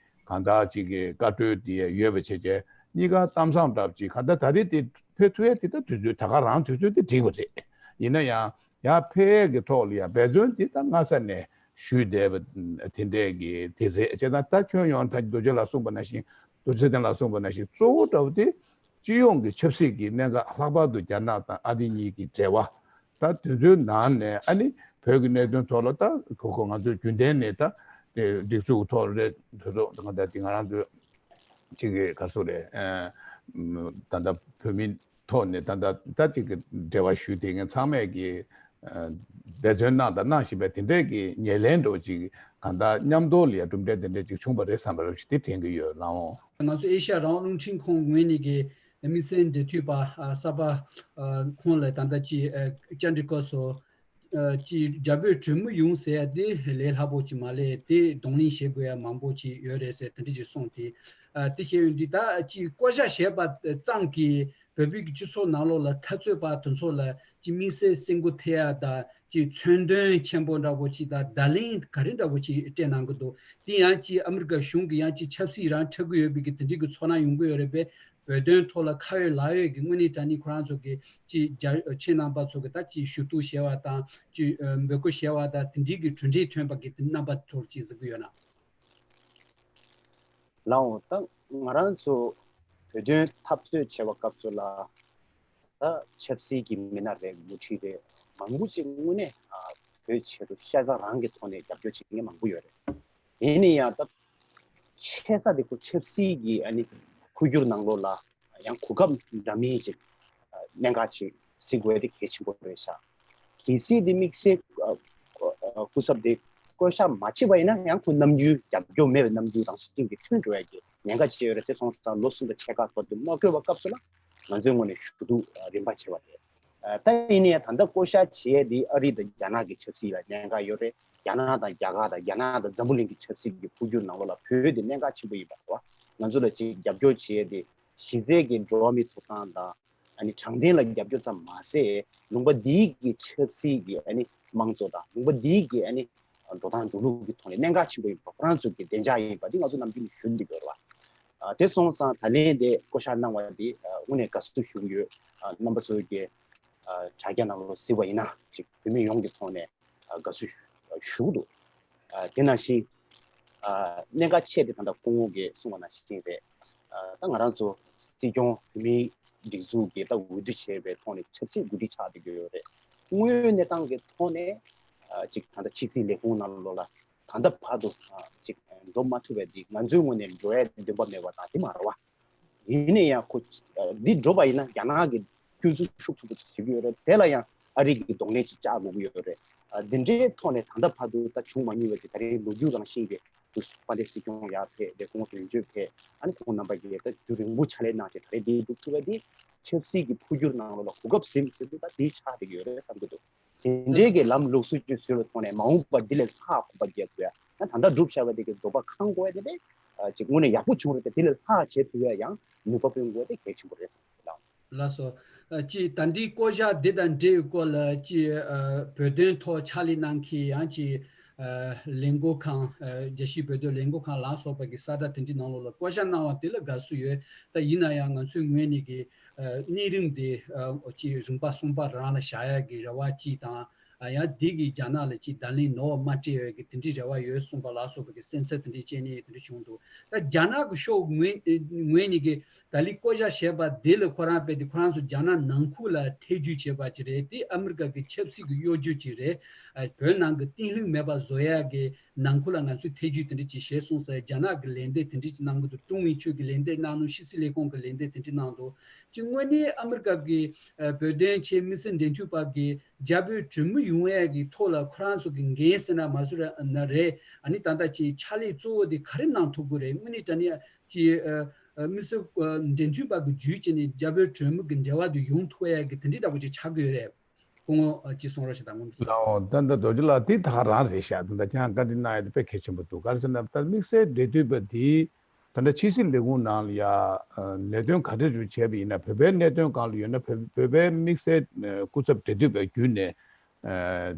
གང་ལྟར་ཅིག་གི་བཀའ་འཁྲོལ་དེ་ཡོད་པ་བྱས་བྱས། གཉིས་ཀ་གཏམ་བཟང་འདྲ་པོ་ཅིག་གང་ལྟར་ད་རེས་དེ་ཕེབས་ཐུབ་ཡས་དེ་ད་དུས་ཚོད་ད་ག་རང་དུས་ཚོད་དེ་འགྲིག་པ་རེད། ཡིན་ན་ཡང་ཡར་ཕེབས་ཡས་ཀྱི་ཐོག་ལ་ཡ་འབད་བརྩོན་དེ་ད་སྔ་ས་ནས་ཞུས་བསྡད་པ་དེ་འདྲས་ཀྱི་དེ་རེད། བྱས་ཙང་ད་ཁྱོན་ཡོངས་ད་རྡོ་རྗེ་ལགས་གསུངས་པ་ནང་བཞིན། རྡོ་རྗེ་ལགས་གསུངས་པ་ནང་བཞིན་གཙོ་བོ་འདྲ་པོ་དེ་སྤྱི་ཡོངས་ཀྱི་ཆབ་སྲིད་ཀྱི་གནད་འགག་ལྷག་པར་དུ་རྒྱ་ནག་དང་ཨ་རི་གཉིས་ཀྱི་འབྲེལ་བ། ད་དེ་ཚོའི་ནང་ནས་ཨ་ནི་བོད་ཀྱི་གནད་དོན་ཐོག་ལ་ད་གོ་གོ་ང་ཚོས་རྒྱུན་ལྡན་ནས་ད་དེ་སྒྲིག་འཛུགས་ཐོག་རེད། དེ་ཚོ་ད་ང་ད་དེ་ང་རང་ཚོས་ཅིག་གི་ག་རེ་ཟེར་དགོས་རེད། ཨ་ད་ལྟ་བོད་མི་ཐོག་ནས་ད་ལྟ་ད་ཅིག་གི་འབྲེལ་བ་ཞུས་དེ་ངས་ཚང་མས་ཀྱི་ཨ་འབད་བརྩོན་གནང་དང་གནང་བཞིན་པའི་དེ་འདྲས་ཀྱི་ཉེར་ལེན་འདྲ་པོ་ཅིག་གང་ལྟར་མཉམ་དུ་ལ་ཡ་གྲུབ་འབྲས་དེ་འདྲས་ཅིག་བྱུང་བ་རེད་བསམ་པ་རེད་ཞེས་དེ་དྲན་གྱི་ཡོད། ལགས་འོང་། ང་ཚོ་ཨེ་ཤ་ཡ་རང་དབང་རླུང་འཕྲིན་ཁང་ངོས་ནས་ཀྱི་དམིགས་བསལ་འབྲེལ་མཐུད་པ་ཨ་གསར་པ་ཨ་ཁོང་ལ་ད་ལྟ་ཅིག་ཨ་བཅར་འདྲི་སྐབས་སུ། ཨ་ཅིག་རྒྱ་བོད་གྲོས་མོལ་ཡོང་ཟེར་ཡ་དེ་ལས་སླ་པོ་ཅིག་མ་རེད། དེ་གདོང་ལེན་བྱེད་དགོས་ཡ་མང་པོ་ཅིག་ཡོད་རེད་ཟེར་དེ་འདྲ་ཅིག་གསུངས་ཏེ། ཨ་དེ་བཤད་ཡོང་དུས་ད་ཅིག་བསྐོ་བཞག་བྱས་པ་ཙམ་གྱིས་བོད་པའི་གི་སྤྱི་ཚོགས་ནང་ལོགས་ལ་འཐབ་རྩོད་པ་དེ་ཚོ་ལ་ཅིག་དམིགས་བསལ་སེམས་འགུལ་ཐེབས་ཡ་དང་། ཅིག་མཚོན་དོན་ཆེན་པོ་འདྲ་པོ་ཅིག་དང་བརྡ་ལན་ག་རེ་འདྲ་པོ་ཅིག་སྤྲད་གནང་གི་འདུག་དེ་ཡང་ཅིག་ཨ་མི་རི་ཀ་གཞུང་གི་ཡང་ཅིག་ཆབ་སྲིད་རང་འཁྲབ་གི་ཡོད་པའི་གི་དེ་འདྲའི་གི་ཚོར་སྣང་ཡོང་གི་ཡོད་རེད་པས། བོད་དོན་ཐོག་ལ་ཁ་ཡོད་ལག་ཡོད་ཀྱི་དངོས་གནས་དྲང་གནས་ཁོ་རང་ཚོ་གི་ཅིག་རྒྱ་ཁྱེད་རྣམ་པ་ཚོ་གི་ད་ཅིག་ཞུ་གཏུག་བྱས་པ་དང་། ཅིག་འབོད་སྐུལ་བྱས་པ་དང་། དེ་འདྲའི་གི་གྲུབ་འབྲས་ཐོན་པ་གི་དེ་རྣམ་པ་ཐོག་ཅིག་གཟིགས་གི་ཡོད་ན། ལགས་འོང་། ད་ང་རང་ཚོ་བོད་དོན་འཐབ་རྩོད་བྱེད་པ་སྐབས་སུ་ལ་ད་ཆབ་སྲིད་ཀྱི་མི་སྣ་རེད། འགོ་ཁྲིད་རེད། མང་པོ་ཅིག་དངོས་གནས་ཨ་བོད་ཆེད་དུ་ཤ་ཚ་རང་གི་ཐོག་ནས་རྒྱབ་སྐྱོར་བྱེད་མཁན་མང་པོ་ཡོད་རེད། ཡིན་ན་ཡང་ད་ཆེ་ས་དེ་ཁོ་ཆབ་སྲིད་ཀྱི་ཨ་ནི་འཕོ་འགྱུར་ནང་ལོགས་ལ་ཡང་གོ་སྐབས་འདྲ་མིན་ཅིག་ཨ་གནད་འགག་ཅིག་གཟིགས་དགོས་དེ་གལ་ཆེན་པོ་རེད་ཤག་གལ་སྲིད་དེ་དམིགས་བསལ་ཨ་ཨ་སྐུ་ཚབ་དེ་བསྐོ་བཞག་མ་བྱས་པ་ཡིན་ན་ཡང་ཁོ་རྣམ་འགྱུར་རྒྱབ་སྐྱོར་མེད་པའི་རྣམ་འགྱུར་རང་བཞིན་གྱིས་ཐོན་འགྲོ་ཡ་གི་ཉེན་ཁ་ཅིག་ཡོད་རེད། དེ་སོང་ཙང་ལོ་གསུམ་དང་ཕྱེད་ཀ་ཐོག་དེ་མ་བསྐོས་པའི་སྐབས་སུ་ལ་ང་ཚོའི་ངོས་ནས་ཞུ་གཏུག་རིམ་པ་བྱས་པ་རེད། ད་ཡིན་ན་ཡང་ད་ལྟ་བསྐོ་བཞག་བྱེད་ཡས་དེ་ཨ་རི་དང་རྒྱ་ནག་གི་ཆབ་སྲིད་ལ་ཉེན་ཁ་ཡོད་རེད། རྒྱ་ནག་དང་རྒྱ་གར་དང་རྒྱ་ནག་དང་འཛམ་བུ་གླིང་གི་ཆབ་སྲིད་ཀྱི་འཕོ་འགྱུར་ནང་ལོགས་ལ་བོད་དེ་གནད་འགག་ཆེན་པོ་ཡིན་པ་རེད་བ། ང་ཚོ་ལ་ཅིག་རྒྱབ་སྐྱོར་བྱེད་ཡས་དེ་གཞི་རྩའི་གི་འགྲོ་བ་མིའི་ཐོབ་ཐང་དང་། ཨ་ནི་དྲང་བདེན་ལ་རྒྱབ་སྐྱོར་ཙམ་མ་ཟད། ལུང་པ་འདིའི་གི་ཆབ་སྲིད་ཀྱི་ཨ་ནི་དམངས་གཙོ་དང་། ལུང་པ་འདིའི་གི་ཨ་ནི་འགྲོ་སྟངས་འགྲོ་ལུགས་ཀྱི་ཐོག་ནས་གནད་འགག་ཆེན་པོ་ཡིན་པ། ཁོ་རང་ཚོ་གི་བདེ་འཇགས་ཡིན་པ་འདི་ང་ཚོ་ནམ་རྒྱུན་ནས་ཞུ་བསྡད་ཡོད་རེད་བ། ཨ་དེ་སོང་ཙང་ད་ལན་དེ་བསྐོ་བཞག་གནང་བ་འདི་ཨ་དངོས་གནས་དགའ་བསུ་ཞུ་གི་ཡོད། ཨ་རྣམ་པ་ཚོ་གི་ཨ་དྲ་རྒྱ་ནང་ལོགས་གཟིགས་པ་ཡིན་ན་ཅིག་བོད་མི་ཡོངས་ཀྱི་ཐོག་ནས་ཨ་དགའ་བསུ་ཞུ་ཞུ་གི་འདུག་ཨ་དེ་ནང་བཞིན་ཨ་གནད་འགག་ཆེ་དེ་ད་ལྟ་སྐུ་ངོ་གིས་གསུངས་པ་ནང་བཞིན་རེད། ཨ་ད་ང་རང་ཚོ་སྲིད་སྐྱོང་བོད་མིའི་སྒྲིག་འཛུགས་ཀྱི་ད་འོས་བསྡུ་བྱས་པའི་ཐོག་ནས་ཆབ་སྲིད་འགོ་ཁྲིད་ཆགས་བསྡད་ཀྱི་ཡོད་རེད། དངོས་ཡོད་གནས་སྟངས་ཀྱི་ཐོག་ནས་ཨ་ཅིག་ད་ལྟ་ཕྱི་སྲིད་ལས་ཁུངས་ནང་ལོགས་ལ་ད་ལྟ་བར་དུ་ཨ་ཅིག་འགྲོ་མ་ཐུབ་པ་འདི་ང་ཚོའི་ངོས་ནས་འགྲོ་ཡའི་འདུན་པ་མེད་པ་དང་དེ་མ་རེད་བ། ཡིན་ན་ཡང་ཁོ་འདི་འགྲོ་བ་ཡིན་ན་རྒྱ་ནག་གི་སྐྱོན་འཛུགས་ཤུགས་ཆེན་པོ་བྱེད་ཀྱི་ཡོད་རེད། དེ་ལ་ཡང་ཨ་རི་གི་གདོང་ལེན་ཅིག་བཅག་དགོས་ཀྱི་ཡོད་རེད། ཨ་འདི་འདྲའི་ཐོག་ནས་ད་ལྟ་བར་དུ་ད་བྱུང་མ་མྱོང་བའི་ཅིག་ད་རེས་ལོ་རྒྱུས་རང་བཞིན་གྱི་དཔལ་ལྡན་སྲིད་སྐྱོང་ཡར་ཕེབས་ཏེ་སྐུ་ངོ་དོན་གཅོད་ཕེབས། ཨ་ནི་ཁོང་རྣམ་པ་གིས་ད་རྒྱུན་རིང་པོ་ཕྱག་ལས་གནང་བྱས་ད་རེས་འདི་སྒྲུབ་ཐུབ་པ་འདི་ཆབ་སྲིད་ཀྱི་འཕོ་འགྱུར་ནང་ལོགས་ལ་གོ་སྐབས་ཟིན་ཟེར་དུས་ད་འདི་ཆགས་བསྡད་ཀྱི་ཡོད་རེད་བསམ་གྱི་འདུག་དེ་འདྲའི་གི་ལམ་ལུགས་སྲོལ་ཅིག་བཟོས་པའི་ཐོག་ནས་མ་འོངས་པ་འདི་ལས་ལྷག་གོམ་པ་རྒྱག་དགོས་ཡ། ད་ད་ལྟ་བསྒྲུབས་བཞག་པ་དེ་གི་རྡོག་པ་གང་དགོས་ཡ་དེ་ལས་ཅིག་དངོས་གནས་ཡག་པོ་བྱུང་རེད་དེ། དེ་ལས་ལྷག་བྱེད་ཐུབ་ཡ་ཡང་ནུས་པ་སྤུངས་དགོས་དེ་གལ་ཆེན་པོ་རེད་བསམ་གྱི་འདུག་ལགས། ལགས་སོ། ཅིག་ད་འདི་བསྐོ་བཞག་འདི་དང་འབྲེལ་བའི་སྐོར་ལ་ཅིག་བོད་དོན་ཐོག་ཕྱག་ལས་གནང་མཁན་ཡང་ཅིག་ ལས་འགུལ་ཁང་རྒྱལ་སྤྱིའི་བོད་དོན་ལས་འགུལ་ཁང་ལ་སོགས་པ་གི་གསལ་བསྒྲགས་དེ་འདྲའི་ནང་ལོགས་ལ་བསྐོ་བཞག་གནང་བ་དེ་ལ་དགའ་བསུ་ཡོད། ད་ཡིན་ན་ཡང་ང་ཚོའི་ངོས་ནས་ཀྱི་གནས་རིམ་དེ་ཅིག་རིམ་པ་གསུམ་པ་རང་ལ་བཞག་ཡ་གི་རེ་བ་ཅིག་དང་། ཡང་འདི་གི་རྒྱ་ནག་ལ་ཅིག་བརྡ་ལན་ནོར་བ་མ་སྤྲད་ཡོད་ཀྱི་དེ་འདྲའི་རེ་བ་ཡོད་གསུངས་པ་ལ་སོགས་པ་གི་སེམས་འཚབ་དེ་འདྲའི་བྱས་ནས་དེ་འདྲ་བྱུང་འདུག་ད་རྒྱ་ནག་གི་ཕྱོགས་ངོས་ངོས་ནས་ཀྱི་ད་ལི་བསྐོ་བཞག་བྱས་པ་དེ་ལ་ཁོ་རང་རྦད་དེ་ཁོ་རང་ཚོ་རྒྱ་ནག་ནང་ཁུལ་ལ་ཐེ་ཇུས་བྱས་པ་ཅིག་རེད། དེ་ཨ་མི་རི་ཀ་གི་ཆབ་སྲིད་ཀྱི་གཡོ་ཇུས་ཅིག་རེད། བོད་ནང་གི་བརྟན་ལྷིང་མེད་པ་བཟོ་ཡ་གི་ནང་ཁུལ་ལ་ང་ཚོས་ཐེ་ཇུས་དེ་འདྲ་ཅིག་བྱས་སོང་ཟེར། རྒྱ་ནག་གི་ལན་འདེབས་དེ་འདྲ་ཅིག་གནང་གི་འདུག་ཀྲུང་ཝེ་ཆུན་གྱི་ལན་འདེབས་གནང་ནོ། ཕྱི་སྲིད་ལས་ཁུངས་ཀྱི་ལན་འདེབས་དེ་འདྲ་གནང་འདུག་ཅིག་དངོས་གནས་ཨ་མི་རི་ཀ་གི་བོད་དོན་ཆེད་དམིགས་བསལ་འབྲེལ་མཐུད་པ་གི་རྒྱ་བོད་གྲོས་མོལ་ཡོང་ཡས་ཀྱི་ཐོག་ལ་ཁོ་རང་ཚོ་གི་འགན་ཟེར་ན་མ་བཟོ་ན་རེད། ཨ་ནི་ད་ལྟ་ཅིག་ཕྱག་ལས་གཙོ་བོ་དེ་ག་རེ་གནང་ཐུབ་ཀྱི་རེད། དངོས་གནས་དྲང་གནས་ཅིག་དམིགས་བསལ་འབྲེལ་མཐུད་པ་གི་བརྒྱུད་བྱས་ནས་རྒྱ་བོད་གྲོས་མོལ་གྱི་འབྲེལ་བ་དེ་ཡོང་ཐུབ་ཡས་ཀྱི་དེ་འདྲའི་འདྲ་པོ་ཅིག་ཆགས་ཀྱི་ཡོད་རེད། སྐུ་ངོ་ཅིག་གསུང་རོགས་ཞེས་དང་ངོ་མ་སོང་། ལའོ་ད་ད་རྡོ་རྗེ་ལགས་དེ་ད་ག་རང་རེད་ཤག་ད་ལྟ་ཁྱེད་རང་བཀའ་འདྲི་གནང་ཡ་དེ་དཔེ་གལ་ཆེན་པོ་འདུག་ག་རེ་ཟེར་ན་ད་དམིགས་བསལ་འབྲེལ་མཐུད་པ་དེ། ད་ལྟ་ཕྱི་སྲིད་ལས་ཁུངས་ནང་ལ་ཡ་ལས་དོན་ག་འདྲ་ཞིག་བྱས་པ་ཡིན་ན། བོད་པའི་གནད་དོན་སྒང་ལ་ཡོད་ན་བོད་བོད་པའི་དམིགས་བསལ་སྐུ་ཚབ་འབྲེལ་མཐུད་པ་བརྒྱུད་ནས་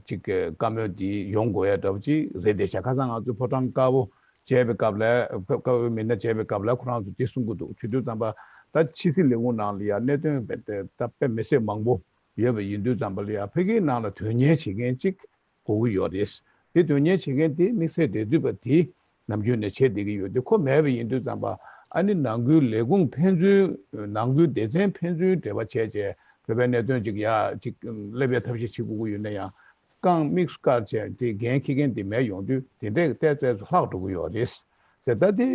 ཅིག་གི་བཀའ་མོལ་འདི་ཡོང་དགོས་ཡ་འདྲ་པོ་ཅིག་རེད་དེ་ཤག་ཁ་སང་ང་ཚོ་ཕོ་བྲང་དཀར་པོ་མཇལ་བའི་སྐབས་ལ་དཀར་པོའི་མི་སྣ་མཇལ་བའི་སྐབས་ལ་ཁོ་རང་ཚོ་འདི་གསུང་གི་འདུག་བྱེད་དུས་ཙམ་པ་ད་ཕྱི་སྲིད་ལས་ཁུངས་ནང་ལ་ཡ་གནད་དོན་ད་དཔེ་མི་སྲིད་མང་པོ་ཡོད་པ་ཡིན་དུས་ཙམ་པ་ལ་ཡ་ཕ་གིའི་ནང་ལ་དོན་གཉེར་བྱེད་མཁན་ཅིག་དགོས་ཀྱི་ཡོད་རེད། དེ་དོན་གཉེར་བྱེད་མཁན་དེ་དམིགས་བསལ་འབྲེལ་མཐུད་པ་དེ་ནམ་རྒྱུན་ནས་བྱེད་བསྡད་ཀྱི་ཡོད་དེ། ཁོ་མེད་པ་ཡིན་དུས་ཙམ་པ་ཨ་ནི་ནང་ཁུལ་ལས་ཁུངས་ཕན་ཚུན་ནང་ཁུལ་སྡེ་ཚན་ཕན་ཚུན་འབྲེལ་བ་བྱས་བྱས་བོད་པའི་གནད་དོན་ཅིག་ཡ་ཅིག་སླེབས་པའི་ཐབས་ཤེས་བྱེད་དགོས་ཀྱི་ཡོད་ན་ཡང་རྐང་དམིགས་བཀར་བྱས་དེ་འགན་འཁྱེར་མཁན་དེ་མེད་ཡོང་དུས་དེ་འདྲས་ཏོག་ཙམ་ལྷག་འགྲོ་གི་ཡོད་རེད་ཟེར། ད་དེ་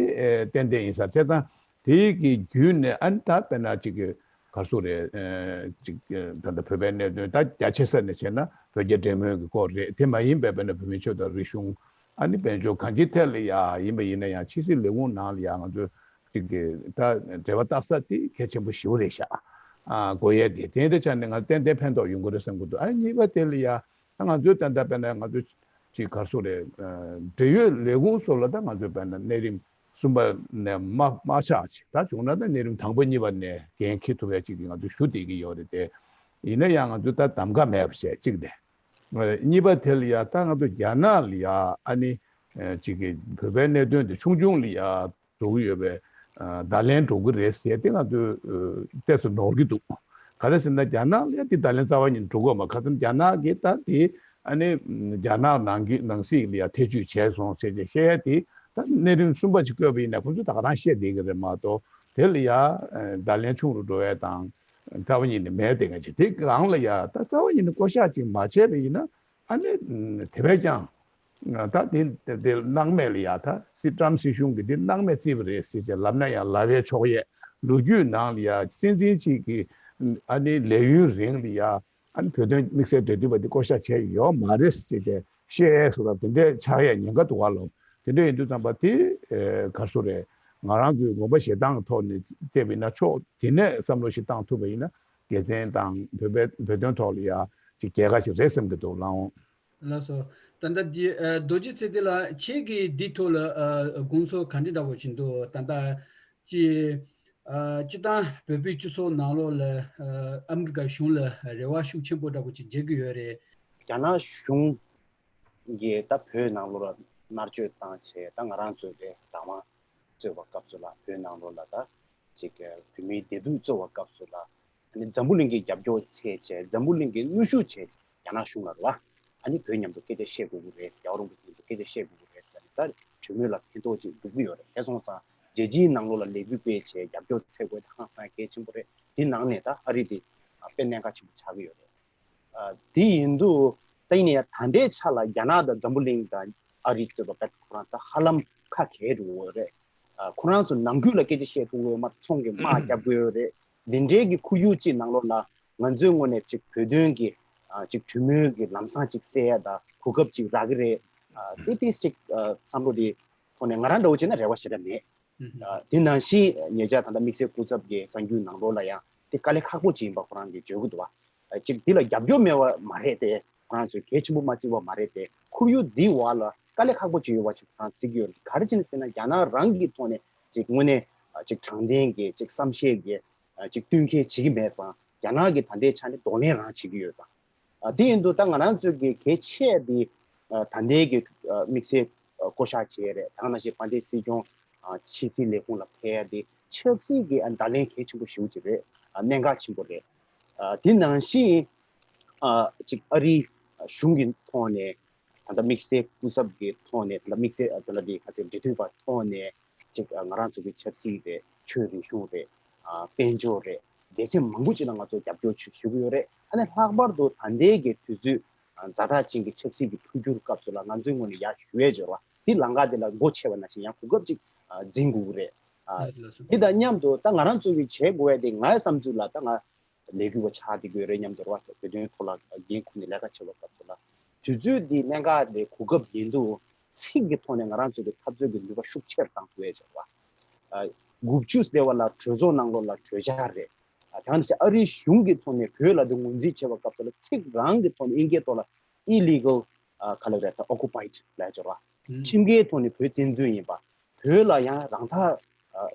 ཏན་ཏན་ཡིན་ས་བྱས་ཙང་། དེ་གི་བརྒྱུད་ནས་ཨ་ནི་ད་དཔེར་ན་ཅིག་གི་ག་རེ་ཟེར་དགོས་རེད། ཨ་ཅིག་ད་ལྟ་བོད་པའི་གནད་དོན་ད་རྒྱ་ཆེ་ས་ནས་བྱས་ན་བོད་རྒྱ་འབྲེལ་མོལ་གྱི་སྐོར་རེད། དེ་མ་ཡིན་པའི་དཔེར་ན་བོད་མི་ཆོས་དང་རིག་གཞུང་། ཨ་ནི་དཔལ་འབྱོར་གང་ཅིའི་ཐད་ལ་ཡ་ཡིན་པ་ཡིན་ན་ཡང་ཕྱི་སྲིད་ལས་ཁུངས་ནང་ལ་ཡ་ང་ཚོས་ཅིག་གི་ད་འབྲེལ་བ་བཏགས་ས་དེ་གལ་ཆེན་པོ་ཞེ་པོ་རེད་ཤག་ཨ་དགོས་ཡས་དེ་དེ་འདྲ་ཆ་ནས་ང་ཏན་ཏན་ཕན་ཐོགས་ཡོང་གི་རེད་བསམ་གྱི་འདུག་ཨ་གཉིས་པ་དེ་ལ་ཡ། ད་ང་ཚོའི་ཏན་ཏན་དཔེར་ན་ང་ཚོ་ཅིག་ག་རེ་ཟེར་དགོས་རེད། འབྲེལ་ཡོད་ལས་ཁུངས་སོགས་ལ་ད་ང་ཚོས་དཔེར་ན་གནས་རིམ་གསུམ་པ་ནས་མ་མ་ཆག་ཅིག་ད་བྱུང་ན་ད་གནས་རིམ་དང་པོ་གཉིས་པ་ནས་འགན་འཁྱེར་ཐུབ་ཡ་ཅིག་གི་ང་ཚོ་ཞུ་བསྡད་ཀྱི་ཡོད་རེད་དེ། ཡིན་ན་ཡང་ང་ཚོ་ད་གདམ་ག་མེད་པ་བྱས་གཅིག་ནས། གཉིས་པ་དེ་ལ་ཡ་ད་ང་ཚོ་རྒྱ་ནག་ལ་ཡ་ཨ་ནི་ཅིག་གི་བོད་པའི་གནད་དོན་དེ་ཆུང་ཆུང་ལ་ཡ། འགྲོ་གི་ཡོད་པའི་བརྡ་ལན་འགྲོ་གི་རེད་ཟེར་ཏེ་ང་ཚོས་ཏོག་ཙམ་ནོར་གྱི་འདུག་ག་རེ་ཟེར་ན་རྒྱ་ནག་ལ་ཡ་དེ་བརྡ་ལན་རྩ་བ་ཉིད་འགྲོ་གི་ཡོད་མ་རེད། ཁ་སང་རྒྱ་ནག་གིས་ད་དེ་ཨ་ནི་རྒྱ་ནག་ནང་གི་ནང་སྲིད་ལ་ཡ་ཐེ་བྱུས་བྱས་སོང་ཟེར་བྱས་བཤད་ཡ་དེ་ད་གནས་རིམ་གསུམ་པ་ཅིག་བཀོད་པ་ཡིན་ན་ཁོ་ཚོས་ད་ག་རང་བཤད་བསྡད་ཀྱི་རེད་མ་གཏོགས་དེ་ལ་ཡ་བརྡ་ལན་ཆུང་རུ་འགྲོ་ཡ་དང་རྩ་བ་ཉིད་ནས་མེད་བསྡད་མཁན་ཅིག་དེ་སྒང་ལ་ཡ་ད་རྩ་བ་ཉིད་ནས་བསྐོ་བཞག་ཅིག་མ་བྱས་པ་ཡིན་ན། ཨ་ནི་དེ་བས་ཀྱང་ད་དེ་དེ་སྣང་མེད་ལ་ཡ་ད་སྲིད་ཊམ་སྲིད་གཞུང་གིས་དེ་སྣང་མེད་བརྩིས་པ་རེད་ཟེར་བྱས་ལབ་ན་ཡང་ལབ་པའི་ཆོག་ཡས། ལོ་རྒྱུས་ནང་ལ་ཡ་སྲིད་འཛིན་གཅིག་གི་ཨ་ནི་ལས་ཡུན་རིང་ལ་ཡ་ཨ་ནི་བོད་དོན་དམིགས་བསལ་འབྲེལ་མཐུད་པ་དེ་བསྐོ་བཞག་བྱས་ཡོད་མ་རེད་ཟེར་བྱས་བཤད་ཡས་བཟོ་འདྲ་དེ་འདྲས་ཆགས་ཡས་ཉེན་ཁ་འདུག་ག་ལོ། དེ་འདྲས་ཡིན་དུས་ཙམ་པ་དེ་ག་རེ་ཟེར་དགོས་རེད། ང་རང་ཚོའི་ངོ་མ་བཞེས་སྟངས་ཐོག་ནས་བལྟས་པ་ཡིན་ན་ཕྱོགས་དེ་ནས་བསམ་བློ་ཞིག་བཏང་ཐུབ་པ་ཡིན་ན་དགེ་མཚན་དང་བོད་པའི་བོད་དོན་ཐོག་ལ་ཡ་ཅིག་རྒྱལ་ཁ་ཞིག་རེད་བསམ་གྱི་འདུག་ལགས་འོང་། ལགས་སོ། ད་ལྟ་འདི་ཨ་རྡོ་རྗེ་ཚེ་བརྟན་ལགས་ཁྱེད་ཀྱིས་འདི་ཐོག་ལ་ཨ་དགོངས་ཚུལ་ག་འདྲ་འདྲ་བོ་ཞིག་འདུག་ད་ལྟ་ཅི་ཨ་སྤྱི་བཏང་བོད་པའི་སྤྱི་ཚོགས་ནང་ལོགས་ལ་ཨ་ཨ་མི་རི་ཀ་གཞུང་ལ་རེ་བ་ཤུགས་ཆེན་པོ་འདྲ་བོ་ཅིག་བྱེད་ཀྱི་ཡོད་རེད། རྒྱ་ནག་གཞུང་གིས་ད་བོད་ནང་ལོགས་ལ་མནར་གཅོད་བཏང་བྱས་ད་ང་རང་ཚོའི་དེ་བདག་དབང་རྩོད་པ་སྐབས་སུ་ལ་བོད་ནང་ལོགས་ལ་ད་ཅིག་བོད་མིའི་བདེ་སྡུག་རྩོད་པ་སྐབས་སུ་ལ་ཨ་ནི་འཛམ་བུ་གླིང་གི་རྒྱབ་སྐྱོར་བྱས་བྱས་འཛམ་བུ་གླིང་གི་གནོན་ཤུགས་བྱས་རྒྱ་ནག་གཞུང་ལ་རེད་བ། ཨ་ནི་བོད་མཉམ་དུ་སྐད་ཆ་བཤད་དགོས་ཀྱི་རེད། རྒྱལ་བ་རིན་པོ་ཆེ་མཉམ་དུ་སྐད་ཆ་བཤད་དགོས་ཀྱི་རེད་ཟེར་ནས་ད་གྲོས་མོལ་ལ་ཕན་ཐོགས་ཅིག་འགྲུབ་ཀྱི་ཡོད་རེད། དེ་སོང་ཙང་རྒྱལ་སྤྱིའི་ནང་ལོགས་ལ་ལས་འགུལ་སྤེལ་བྱས་རྒྱབ་སྐྱོར་འཚོལ་དགོས་དེ་ཧང་སང་གལ་ཆེན་པོ་རེད། དེ་ནང་ནས་ད་ཨ་རི་དེ་དཔེ་གནད་འགག་ཆེན་པོ་ཆགས་ཀྱི་ཡོད་རེད། ཨ་དེ་ཡིན་དུས་ད་ཡིན་ནའི་ད་ལྟའི་ཆ་ལ་རྒྱ་ནག་དང་འཛམ་བུ་གླིང་དང་ཨ་རི་གཙོས་པ་ད་ཁོ་རང་ད་ཧ་ལམ་ཁ་གས་འགྲོ་གི་ཡོད་རེད། ཨ་ཁོ་རང་ཚོ་ནང་ཁུལ་ལ་སྐད་ཆ་བཤད་ཐུབ་ཀྱི་ཡོད་མ་རེད། ཚོང་གི་དམག་རྒྱབ་དགོས་ཡོད་རེད། འདི་འདྲའི་གི་ཁོར་ཡུག་ཅིག་ནང་ལོགས་ལ་ང་ཚོའི་ངོས་ནས་ཅིག་བོད་དོན་གྱི་ཨ་ཅིག་གྲོས་མོལ་གྱི་ལམ་སང་ཅིག་གསལ་ཡ་དང་གོ་སྐབས་ཅིག་རག་གི་རེད། ཨ་དེ་དེ་ཅིག་ཨ་བསམ་བློ་དེ་ཐོག་ནས་ང་རང་འདྲ་བོ་བྱས་ན་རེ་བ་ཞེ་དྲག་མེད། ཨ་དེ་ནང་བཞིན་ཉེ་ཆར་ད་ལྟ་དམིགས་བསལ་སྐུ་ཚབ་ཀྱི་གསར་འགྱུར་ནང་ལོགས་ལ་ཡང་དེ་དཀའ་ལས་ཁག་པོ་ཅིག་ཡིན་པ་ཁོ་རང་གིས་བརྗོད་ཀྱི་འདུག་བ། ཨ་ཅིག་འདི་ལ་རྒྱབ་སྐྱོར་མེད་པ་མ་རེད་དེ། ཁོ་རང་ཚོས་གལ་ཆེན་པོ་མ་བརྩི་བ་མ་རེད་དེ། ཁོར་ཡུག་འདིའི་འོག་ལ་དཀའ་ལས་ཁག་པོ་ཅིག་ཡོད་པ་ཅིག་ཁོ་རང་བརྩི་གི་ཡོད་རེད། ག་རེ་བྱས་ནས་ཟེར་ན་རྒྱ་ནག་རང་གི་ཐོག་ནས་ཅིག་དངོས་གནས་ཨ་ཅིག་དྲང་བདེན་གྱི་ཅིག་བསམ་ཤེས་ཀྱི་ཨ་ཅིག་བསྟུན་མཁས་བྱེད་ཀྱི་མེད་ཙང་རྒྱ་ནག་གིས་ད་ལྟའི་ཆ་ནས་གདོང་ལེན་རང་བྱེད་ཀྱི་ཡོད་ཙང་། ཨ་དེ་ཡིན་དུས་ད་ང་རང་ཚོས་ཀྱི་གལ་ཆེ་དེ་ ད་ལྟའི་གི་དམིགས་བསལ་བསྐོ་བཞག་བྱས་རེད། ད་ག་ནང་བཞིན་དཔལ་ལྡན་སྲིད་སྐྱོང་ཕྱི་སྲིད་ལས་ཁུངས་ལ་ཕེབས་ཡ་དེ་ཆབ་སྲིད་ཀྱི་བརྡ་ལན་གལ་ཆེན་པོ་ཞེ་པོ་ཅིག་རེད། གནད་འགག་ཆེན་པོ་རེད། དེ་ནང་བཞིན་ཅིག་ཨ་རིའི་གཞུང་གི་ཐོག་ནས། ད་ལྟ་དམིགས་བསལ་སྐུ་ཚབ་ཀྱི་ཐོག་ནས། ད་ལྟ་དམིགས་བསལ་ད་ལྟ་དེ་ག་ཚོད་འབྲེལ་མཐུད་པ་ཐོག་ནས་ཅིག་ང་རང་ཚོ་གི་ཆབ་སྲིད་རེད། ཆོས་རིག་གཞུང་རེད། དཔལ་འབྱོར་རེད། སྡེ་ཚན་མང་པོ་ཅིག་ལ་ང་ཚོ་རྒྱབ་སྐྱོར་ཞུ་ཞུ་གི་ཡོད་རེད། ཨ་ནི་ལྷག་པར་དུ་ད་ལྟའི་གི་དུས་ཚོད་ཛ་དྲག་ཅན་གྱི་ཆབ་སྲིད་ཀྱི་འཕོ་འགྱུར་སྐབས་སུ་ལ་ང་ཚོའི་ངོས་ནས་ཡར་ཞུ་ཡས་འབྱོར་བ་དེ་ལམ་ཁ་དེ་ལ་སྒོ་ཕྱེ་བ་ནང་བཞིན་ཡང་གོ་སྐབས་ཅིག་འཛིན་དགོས་ཀྱི་རེད། དེ་དང་མཉམ་དུ་ད་ང་རང་ཚོ་གི་བྱེད་དགོས་ཡ་དེ་ངའི་བསམ་ཚུལ་ལ་ད་ང་ལས་འགུལ་བ་ཆགས་བསྡད་ཀྱི་ཡོད་རེད་སྙམ་འདོར་བ། བོད་དོན་ཐོག་ལ་འགན་འཁུར་ནས་ལས་ཀ་བྱེད་པ་སྐབས་སུ་ལ། དུས་ཚོད་འདི་གནད་འགག་ལས་གོ་སྐབས་ཡིན་དུས་ཚིག་གི་ཐོག་ནས་ང་རང་ཚོ་གི་འཐབ་རྩོད་ཀྱི་ནུས་པ་ཤུགས་ཆེར་བཏང་ཐུབ་ཡས་བྱ་བ། དགུ་བཅུ་ཟེར་བ་ལ་གྲོས་ཚོགས་ནང་ལོགས་ལ་གྲོས་འཆར་རེད། དེང་ནས་ཨ་རིའི་གཞུང་གི་ཐོག་ནས་བོད་ལ་འདི་ངོས་འཛིན་བྱེད་པ་སྐབས་སུ་ལ་ཚིག་རང་གི་ཐོག་ནས་དབྱིན་སྐད་ཐོག་ལ་illegal ག་ལ་རེད། ད་occupied ལ་སྦྱོར་བ། ཁྲིམས་འགལ་ཐོག་ནས་བོད་བཙན་འཛུལ་ཡིན་པ། བོད་ལ་ཡང་རང་ཐག་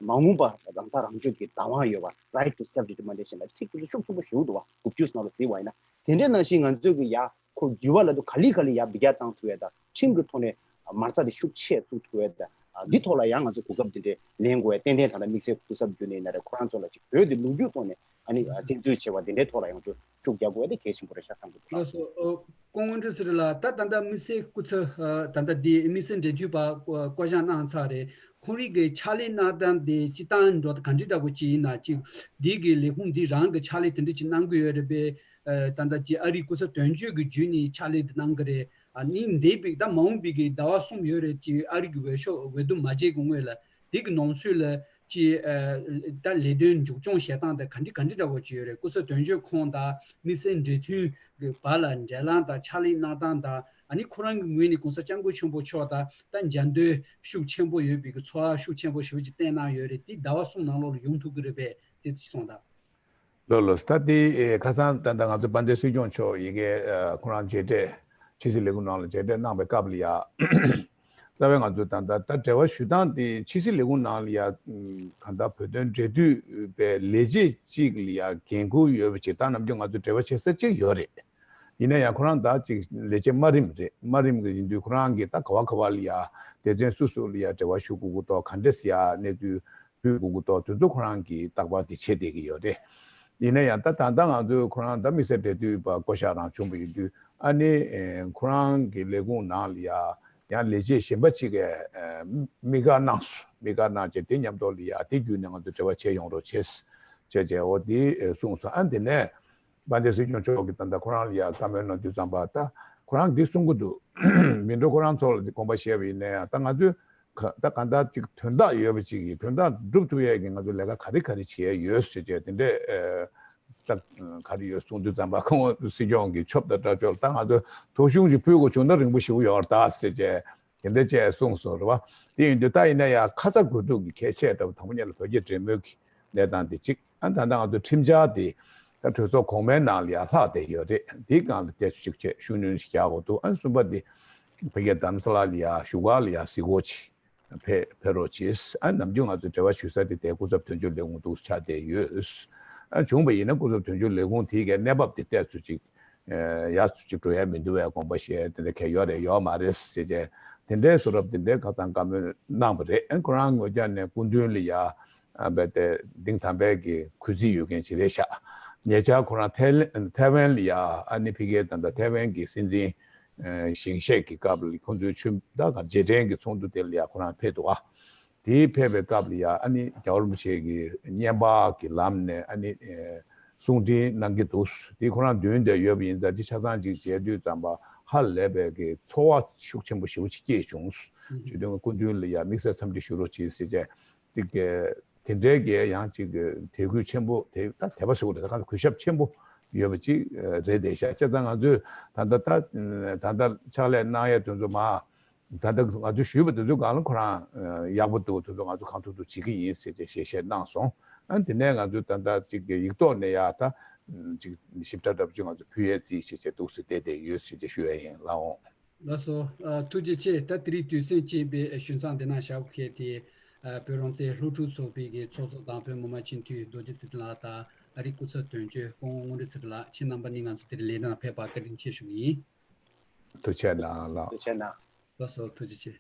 མ་ངོམས་པ་རང་ཐག་རང་གཅོད་ཀྱི་བདག་དབང་ཡོད་པ། Right to self determination ལ་ཚིག་དེ་ཚོ་ཤུགས་ཆེན་པོ་ཞིག་འདུག་བ། དགུ་བཅུ་ནང་ལ་གཟིགས་པ་ཡིན་ན། དེ་འདྲའི་ནང་བཞིན་ང་ཚོས་ཀྱི་ཡ་ཁོ་འགྱུར་བ་ལ་དུ་ག་ལེ་ག་ལེ་ཡ་འབུད་རྒྱག་བཏང་ཐུབ་ཡ་དང་། ཁྲིམས་ཀྱི་ཐོག་ནས་མ་རྩ་དེ་ཤུགས་ཆེ་བཙུགས་ཐུབ་ཡ་དང་། འདི་ཐོག་ལ་ཡང་ང་ཚོས་གོ་སྐབས་དེ་འདྲའི་ལེན་དགོས་ཡ། ཏན་ཏན་ད་ལྟ་དམིགས་བསལ་སྐུ་ཚབ་བརྒྱུད་ནས་ཡིན་ན་རེད། ཁོ་རང་ཚོ་ལ་ཅིག་བོད་དེ་ལོ་རྒྱུས་ཐོག་ནས་ཨ་ནི་བཙན་འཛུལ་བྱས་པ་དེ་འདྲའི་ཐོག་ལ་ཡང་ང་ཚོས་ཤུགས་རྒྱག་དགོས་ཡ་དེ་གལ་ཆེན་པོ་རེད་ཤག་བསམ་གྱི་འདུག་ལགས། ལགས་སོ། ཨོ། སྐུ་ངོ་འདྲི་ཟེར་ལ། ད་ད་ལྟ་དམིགས་བསལ་སྐུ་ཚབ། ཨ། ད་ལྟ་འདི་དམིགས་བསལ་འབྲེལ་མཐུད་པ་བསྐོ་བཞག་གནང་ཚར་རེད། ཁོང་རང་གི་ཕྱག་ལས་གནང་སྟངས་དེ་སྤྱིར་བཏང་འགྲོ་ག་འདྲ་འདྲ་པོ་ཅིག་ཡིན་ན། ཅིག་འདི་གི་ལས་ཁུངས་འདི་རང་གི་ཕྱག་ལས་དེ་འདྲ་ཅིག་གནང་གི་ཡོད་རེད་པས། ཨ། ད་ལྟ་ཅིག་ཨ་རིའི་སྐུ་ཚབ་དོན་གཅོད་ཀྱི་བརྒྱུད་ནས་ཕྱག་ལས་དེ་གནང་གི་རེད། ཨ་ནི་འདས་པའི་ད་མ་འོངས་པའི་གི་ཟླ་བ་གསུམ་ཡོད་རེད། ཅིག་ཨ་རི་གི་འོས་ཤོག་འོས་བསྡུ་མ་བྱས་གོང་ངོས་ལ་དེ་གི་ནང་ཚུད་ལ་ཅིག་ཨ། ད་ལས་དོན་མཇུག་སྐྱོང་བྱེད་སྟངས་དེ་ག་འདྲ་ག་འདྲ་འདྲ་པོ་ཅིག་ཡོད་རེད། སྐུ་ཚབ་དོན་གཅོད་ཁོང་དང་དམིགས་བསལ་འབྲེལ་མཐུད་ཀྱི་བར་ལ་འབྲེལ་ལམ་དང་ཕྱག་ལས་གནང་སྟངས་དང་། ཨ་ནི་ཁོ་རང་གི་ངོས་ནས་གོང་ས་སྐྱབས་མགོན་ཆེན་པོ་མཆོག་དང་ད་མཇལ་འདོད་ཤུགས་ཆེན་པོ་ཡོད་པའི་གི་ཚོར་བ་ཤུགས་ཆེན་པོ་ཞེ་པོ་ཅིག་བསྟན་གནང་ཡོད་རེད། དེ་ཟླ་བ་གསུམ་ནང་ལོགས་ལ་ཡོང་ཐུབ་ཀྱི་རེད་པས། དེ་ཅིག་གསུངས་དང་། ལགས་ལགས། ད་དེ་ཨེ་ཁ་སང་ད་ལྟ་ང་ཚོ་དཔལ་ལྡན་སྲིད་སྐྱོང་མཆོག་ཡ་གི་ཨ་ཁོ་རང་མཇལ་འཕྲད། ཕྱི་སྲིད་ལས་ཁུངས་ནང་ལ་མཇལ་འཕྲད་གནང་བའི་སྐབས་ལ་ཡ། རྩ་བའི་ང་ཚོ་ད་ལྟ་ད་འབྲེལ་བ་ཞུ་སྟངས་དེ་ཕྱི་སྲིད་ལས་ཁུངས་ནང་ལ་ཡ། ཨ་གང་ལྟར་བོད་དོན་འབྲེལ་མཐུད་པའི་ལས་བྱེད་ཅིག་ལ་ཡ་འགན་ཁུར་ཡོད་པ་ཅིག་ད་ནམ་རྒྱུན་ང་ཚོ་འབྲེལ་བ་བྱེད་ས་ཅིག་ཡོད་རེད། ཡིན་ན་ཡང་ཁོ་རང་ད་ཅིག་ལས་བྱེད་དམའ་རིམ་རེད། དམའ་རིམ་གྱི་ཡིན་དུས་ཁོ་རང་གིས་ད་ག་བ་ག་བ་ལ་ཡ་སྡེ་ཚན་སུ་སུ་ལ་ཡ་འབྲེལ་བ་ཞུ་དགོས་ཀྱི་འདུག་ག་འདྲས་ཡ་གནས་ཚུལ་ཕུལ་དགོས་ཀྱི་འདུག་དེ་ཚོ་ཁོ་རང་གིས་རྟག་པར་དེ་བྱེད་བསྡད་ཀྱི་ཡོད་རེད། ཡིན་ན་ཡང་ད་ད་ལྟ་ང་ཚོས་ཁོ་རང་ད་དམིགས་བསལ་འབྲེལ་མཐུད་པ་བསྐོ་བཞག་རང་བྱུང་བ་ཡིན་དུས། ཨ་ནི་ཨེ་ཁོ་རང་གི་ལས་ཁུངས་ནང་ལ་ཡ་ཡང་ལས་བྱེད་གཞན་པ་ཅིག་གིས་ཨེ་དམིགས་བཀར་གནང་སོང་། དམིགས་བཀར་གནང་བྱས་དེ་མཉམ་དུ་ལ་ཡ་དེ་བརྒྱུད་ནས་ང་ཚོ་འབྲེལ་བ་བྱེད་ཡོང་རོགས་བྱེད་ཅེས་བྱས་འོ་དེ་ཨེ་གསུངས་སོང་། ཨ་དེ་ནས་དཔལ་ལྡན་སྲིད་སྐྱོང་མཆོག་གིས་ད་ལྟ་ཁོ་རང་ལ་ཡ་བཀའ་མོལ་གནང་དུས་ཙམ་པ། ད་ཁོ་རང་འདི་གསུང་གི་འདུག་མི་འགྲོ་ཁོ་རང་ཚོ་ལ་དགོངས་པ་བཞེས་པ་ཡིན་ན་ཡང་། ད་ང་ཚོས་ག་ད་གང་ལྟར་ཅིག་དོན་དག་ཡོད་པ་ཅིག་གི་དོན་དག་སྒྲུབ་ཐུབ་ཡས་ཀྱི་ང་ཚོ་ལས་ཀ་ག་རེ་ག་རེ་བྱེད་ཡས་ཡོད་ཟེར་བྱས་དེ་འདྲས་ཨེ་ད་ག་རེ་ཡོད་གསུང་དུས་ཙམ་པ། ཁོང་སྲིད་སྐྱོང་གི་ཆོབ་དང་སྐྲ་ཆོབ་ལ་ད་ང་ཚོས་ཐོ་གཞུང་ཞིག་ཕུལ་དགོས་བྱུང་ན་རིང་པོ་ཞིག་ཡོད་རེད་ད་ཟེར་བྱས་དེ་འདྲས་བྱས་གསུངས་སོང་རེད་བ། དེ་ཡིན་དུས་ད་ཡིན་ན་ཡང་ཁ་ཚ་དགོས་གཏུག་གི་གལ་ཆེ་དྲགས་པ་དང་པོ་ཉིད་ལ་བོད་རྒྱ་འབྲེལ་མོལ་གྱི་གནས་སྟངས་དེ་གཅིག་ཨ་ད་ལྟ་ང་ཚོ་ཁྲིམས་འཆར་དེ་ད་གྲོས་ཚོགས་གོང་མའི་ནང་ལ་ཡར་ལྷག་བསྡད་ཡོད་རེད། དེའི་སྒང་ལ་བལྟས་ཚོད་ཅིག་བྱས་ཤུགས་སྣོན་ཞིག་རྒྱག་དགོས་འདུག་ཨ་གསུམ་པ་དེ་ཕ་གིའི་རྡ་རམ་ས་ལ་ལ་ཡ་བཞུགས་སྒར་ལ་ཡ་གཟིགས་སྐོར་ཅིག་ཕེབས་ཕེབས་རོགས་གྱིས། ཨ་ནམ་རྒྱུན་ང་ཚོ་འབྲེལ་བ་ཞུ་ས་དེ་དེ་སྐུ་ཚབ་དོན་གཅོད་ལས་ཁུངས་འདུག་ཆགས་བསྡད་ཡོད། ཨ་བྱུང་བ་ཡིན་ན་སྐུ་ཚབ་དོན་གཅོད་ལས་ཁུངས་དེ་གའི་གནས་བབ་དེ་བལྟས་ཚོད་ཅིག་ཡར་ཚོད་ཅིག་འགྲོ་ཡ་མི་འདུག་བའི་དགོངས་པ་བཞེས་དེ་འདྲ་གལ་ཡོད་རེད་ཡོད་མ་རེད་ཟེར་བྱས་དེ་འདྲའི་བཟོ་འདྲ་དེ་འདྲའི་ཁ་སང་བཀའ་མོལ་གནང་བ་རེད། ཨ་ཁོ་རང་ངོས་ཀྱང་ནས་སྐུ་མདུན་ལ་ཡ། ཨ་བས་ཏེ་གདེང་དམ་པའི་གི་གུས་བརྩི་ཡོད་མཁན་ཞིག་རེད་ཤག་ཉེ་ཆར་ཁོ་རང་ཐའི་ཐའེ་ཝན་ལ་ཡ་ཨ་ནི་ཕ་གིའི་ད་ལྟ་ཐའེ་ཝན་གི་སྲིད་འཛིན་ཨ་ཞིང་གཤེགས་ཀྱི་སྐབས་ལ་ཁོང་ཚོའི་ཆུ་ད་ག་རྗེས་དྲན་གྱི་ཚོགས་འདུ་དེ་ལ་ཡ་ཁོ་རང་ཕེབས་འདུག་ཨ་དེའི་ཕེབས་པའི་སྐབས་ལ་ཡ་ཨ་ནི་རྒྱལ་བ་རིན་པོ་ཆེ་གི་བརྙན་པར་གྱི་ལམ་ནས་ཨ་ནི་ཨ་གསུང་འཕྲིན་གནང་གི་འདུག་དེ་ཁོ་རང་མདུན་དུ་ཡོད་པ་ཡིན་ཙང་དེ་ཆ་ཚང་ཅིག་མཇལ་དུས་ཙམ་པ་ཧ་ལས་པའི་གི་ཚོར་བ་ཤུགས་ཆེན་པོ་ཞེ་པོ་ཅིག་སྐྱེས་བྱུང་། ཇུས་འདོན་སྐུ་མདུན་ལ་ཡ་དམིགས་བསལ་འཚམས་འདྲི་ཞུ་རོགས་གྱིས་ཟེར་བྱས། ཅིག་གི་དེ་འདྲའི་གི་ཡང་ཅིག་གི་དད་གུས་ཆེན་པོ་དེ་ད་དད་པ་ཟེར་དགོས་རེད། ད་ག་གུས་ཞབས་ཆེན་པོ་ཡོད་པ་ཅིག་རེད་བསྡད་ཤག་བྱས་ཙང་ང་ཚོས་ད་ལྟ་ད་ད་ལྟ་ཕྱག་ལས་གནང་ཡས་དེ་ཚོ་མ་ད་ལྟ་ང་ཚོས་ཞུས་པ་དེ་ཚོའི་སྒང་ལ་ཁོ་རང་ཡག་པོ་འདུག་དེ་ཚོ་ང་ཚོ་གང་ཐུབ་ཐུབ་བྱེད་ཀྱི་ཡིན་ཟེར་བྱས་ཞལ་བཞེས་གནང་སོང་། ཨ་དེ་ནས་ང་ཚོས་ད་ལྟ་ཅིག་གི་ཡིག་ཐོག་ནས་ཡ་ད་ཅིག་ཞིབ་ཕྲ་འདྲ་པོ་ཅིག་ང་ཚོ་ཕུལ་ཡས་རྩིས་བྱས་བྱས་འདུག་ཟེར་བསྡད་བསྡད་ཡོད་ཟེར་བྱས་ཞུ་ཡས་ཡིན། ལགས་འོང་། ལགས་སོ། ཨ་ཐུགས་རྗེ་ཆེ། ད་དེ་རིང་དུས་ཚོད་ཅིག་པའི་ཞུ་མཚམས་འདི་ན་བཞག་གི་དེ། ཨ་བོད་རང་བཙན་སློབ་ཕྲུག་ཚོགས་པའི་གི་ཚོགས་གཙོ་དང་བོད་མི་མང་སྤྱི་འཐུས་རྡོ་རྗེ་ཚེ་བརྟན་ལགས་དང་ཨ་རིའི་སྐུ་ཚབ་དོན་གཅོད་སྐུ་ངོ་དངོས་གྲུབ་ཚེ་རིང་ལགས། ཁྱེད་རྣམ་པ་གཉིས་ང་ཚོ་དེ་རིང་ལས་དོན་ལ་ཕེབས་པར་བཀའ་དྲིན་ཆེ་ཞུ་གི་ཡིན། ཐུགས་རྗེ་གནང་ལགས། ཐུགས་རྗེ་གནང་། ལགས་སོ། ཐུགས་རྗེ་ཆེ།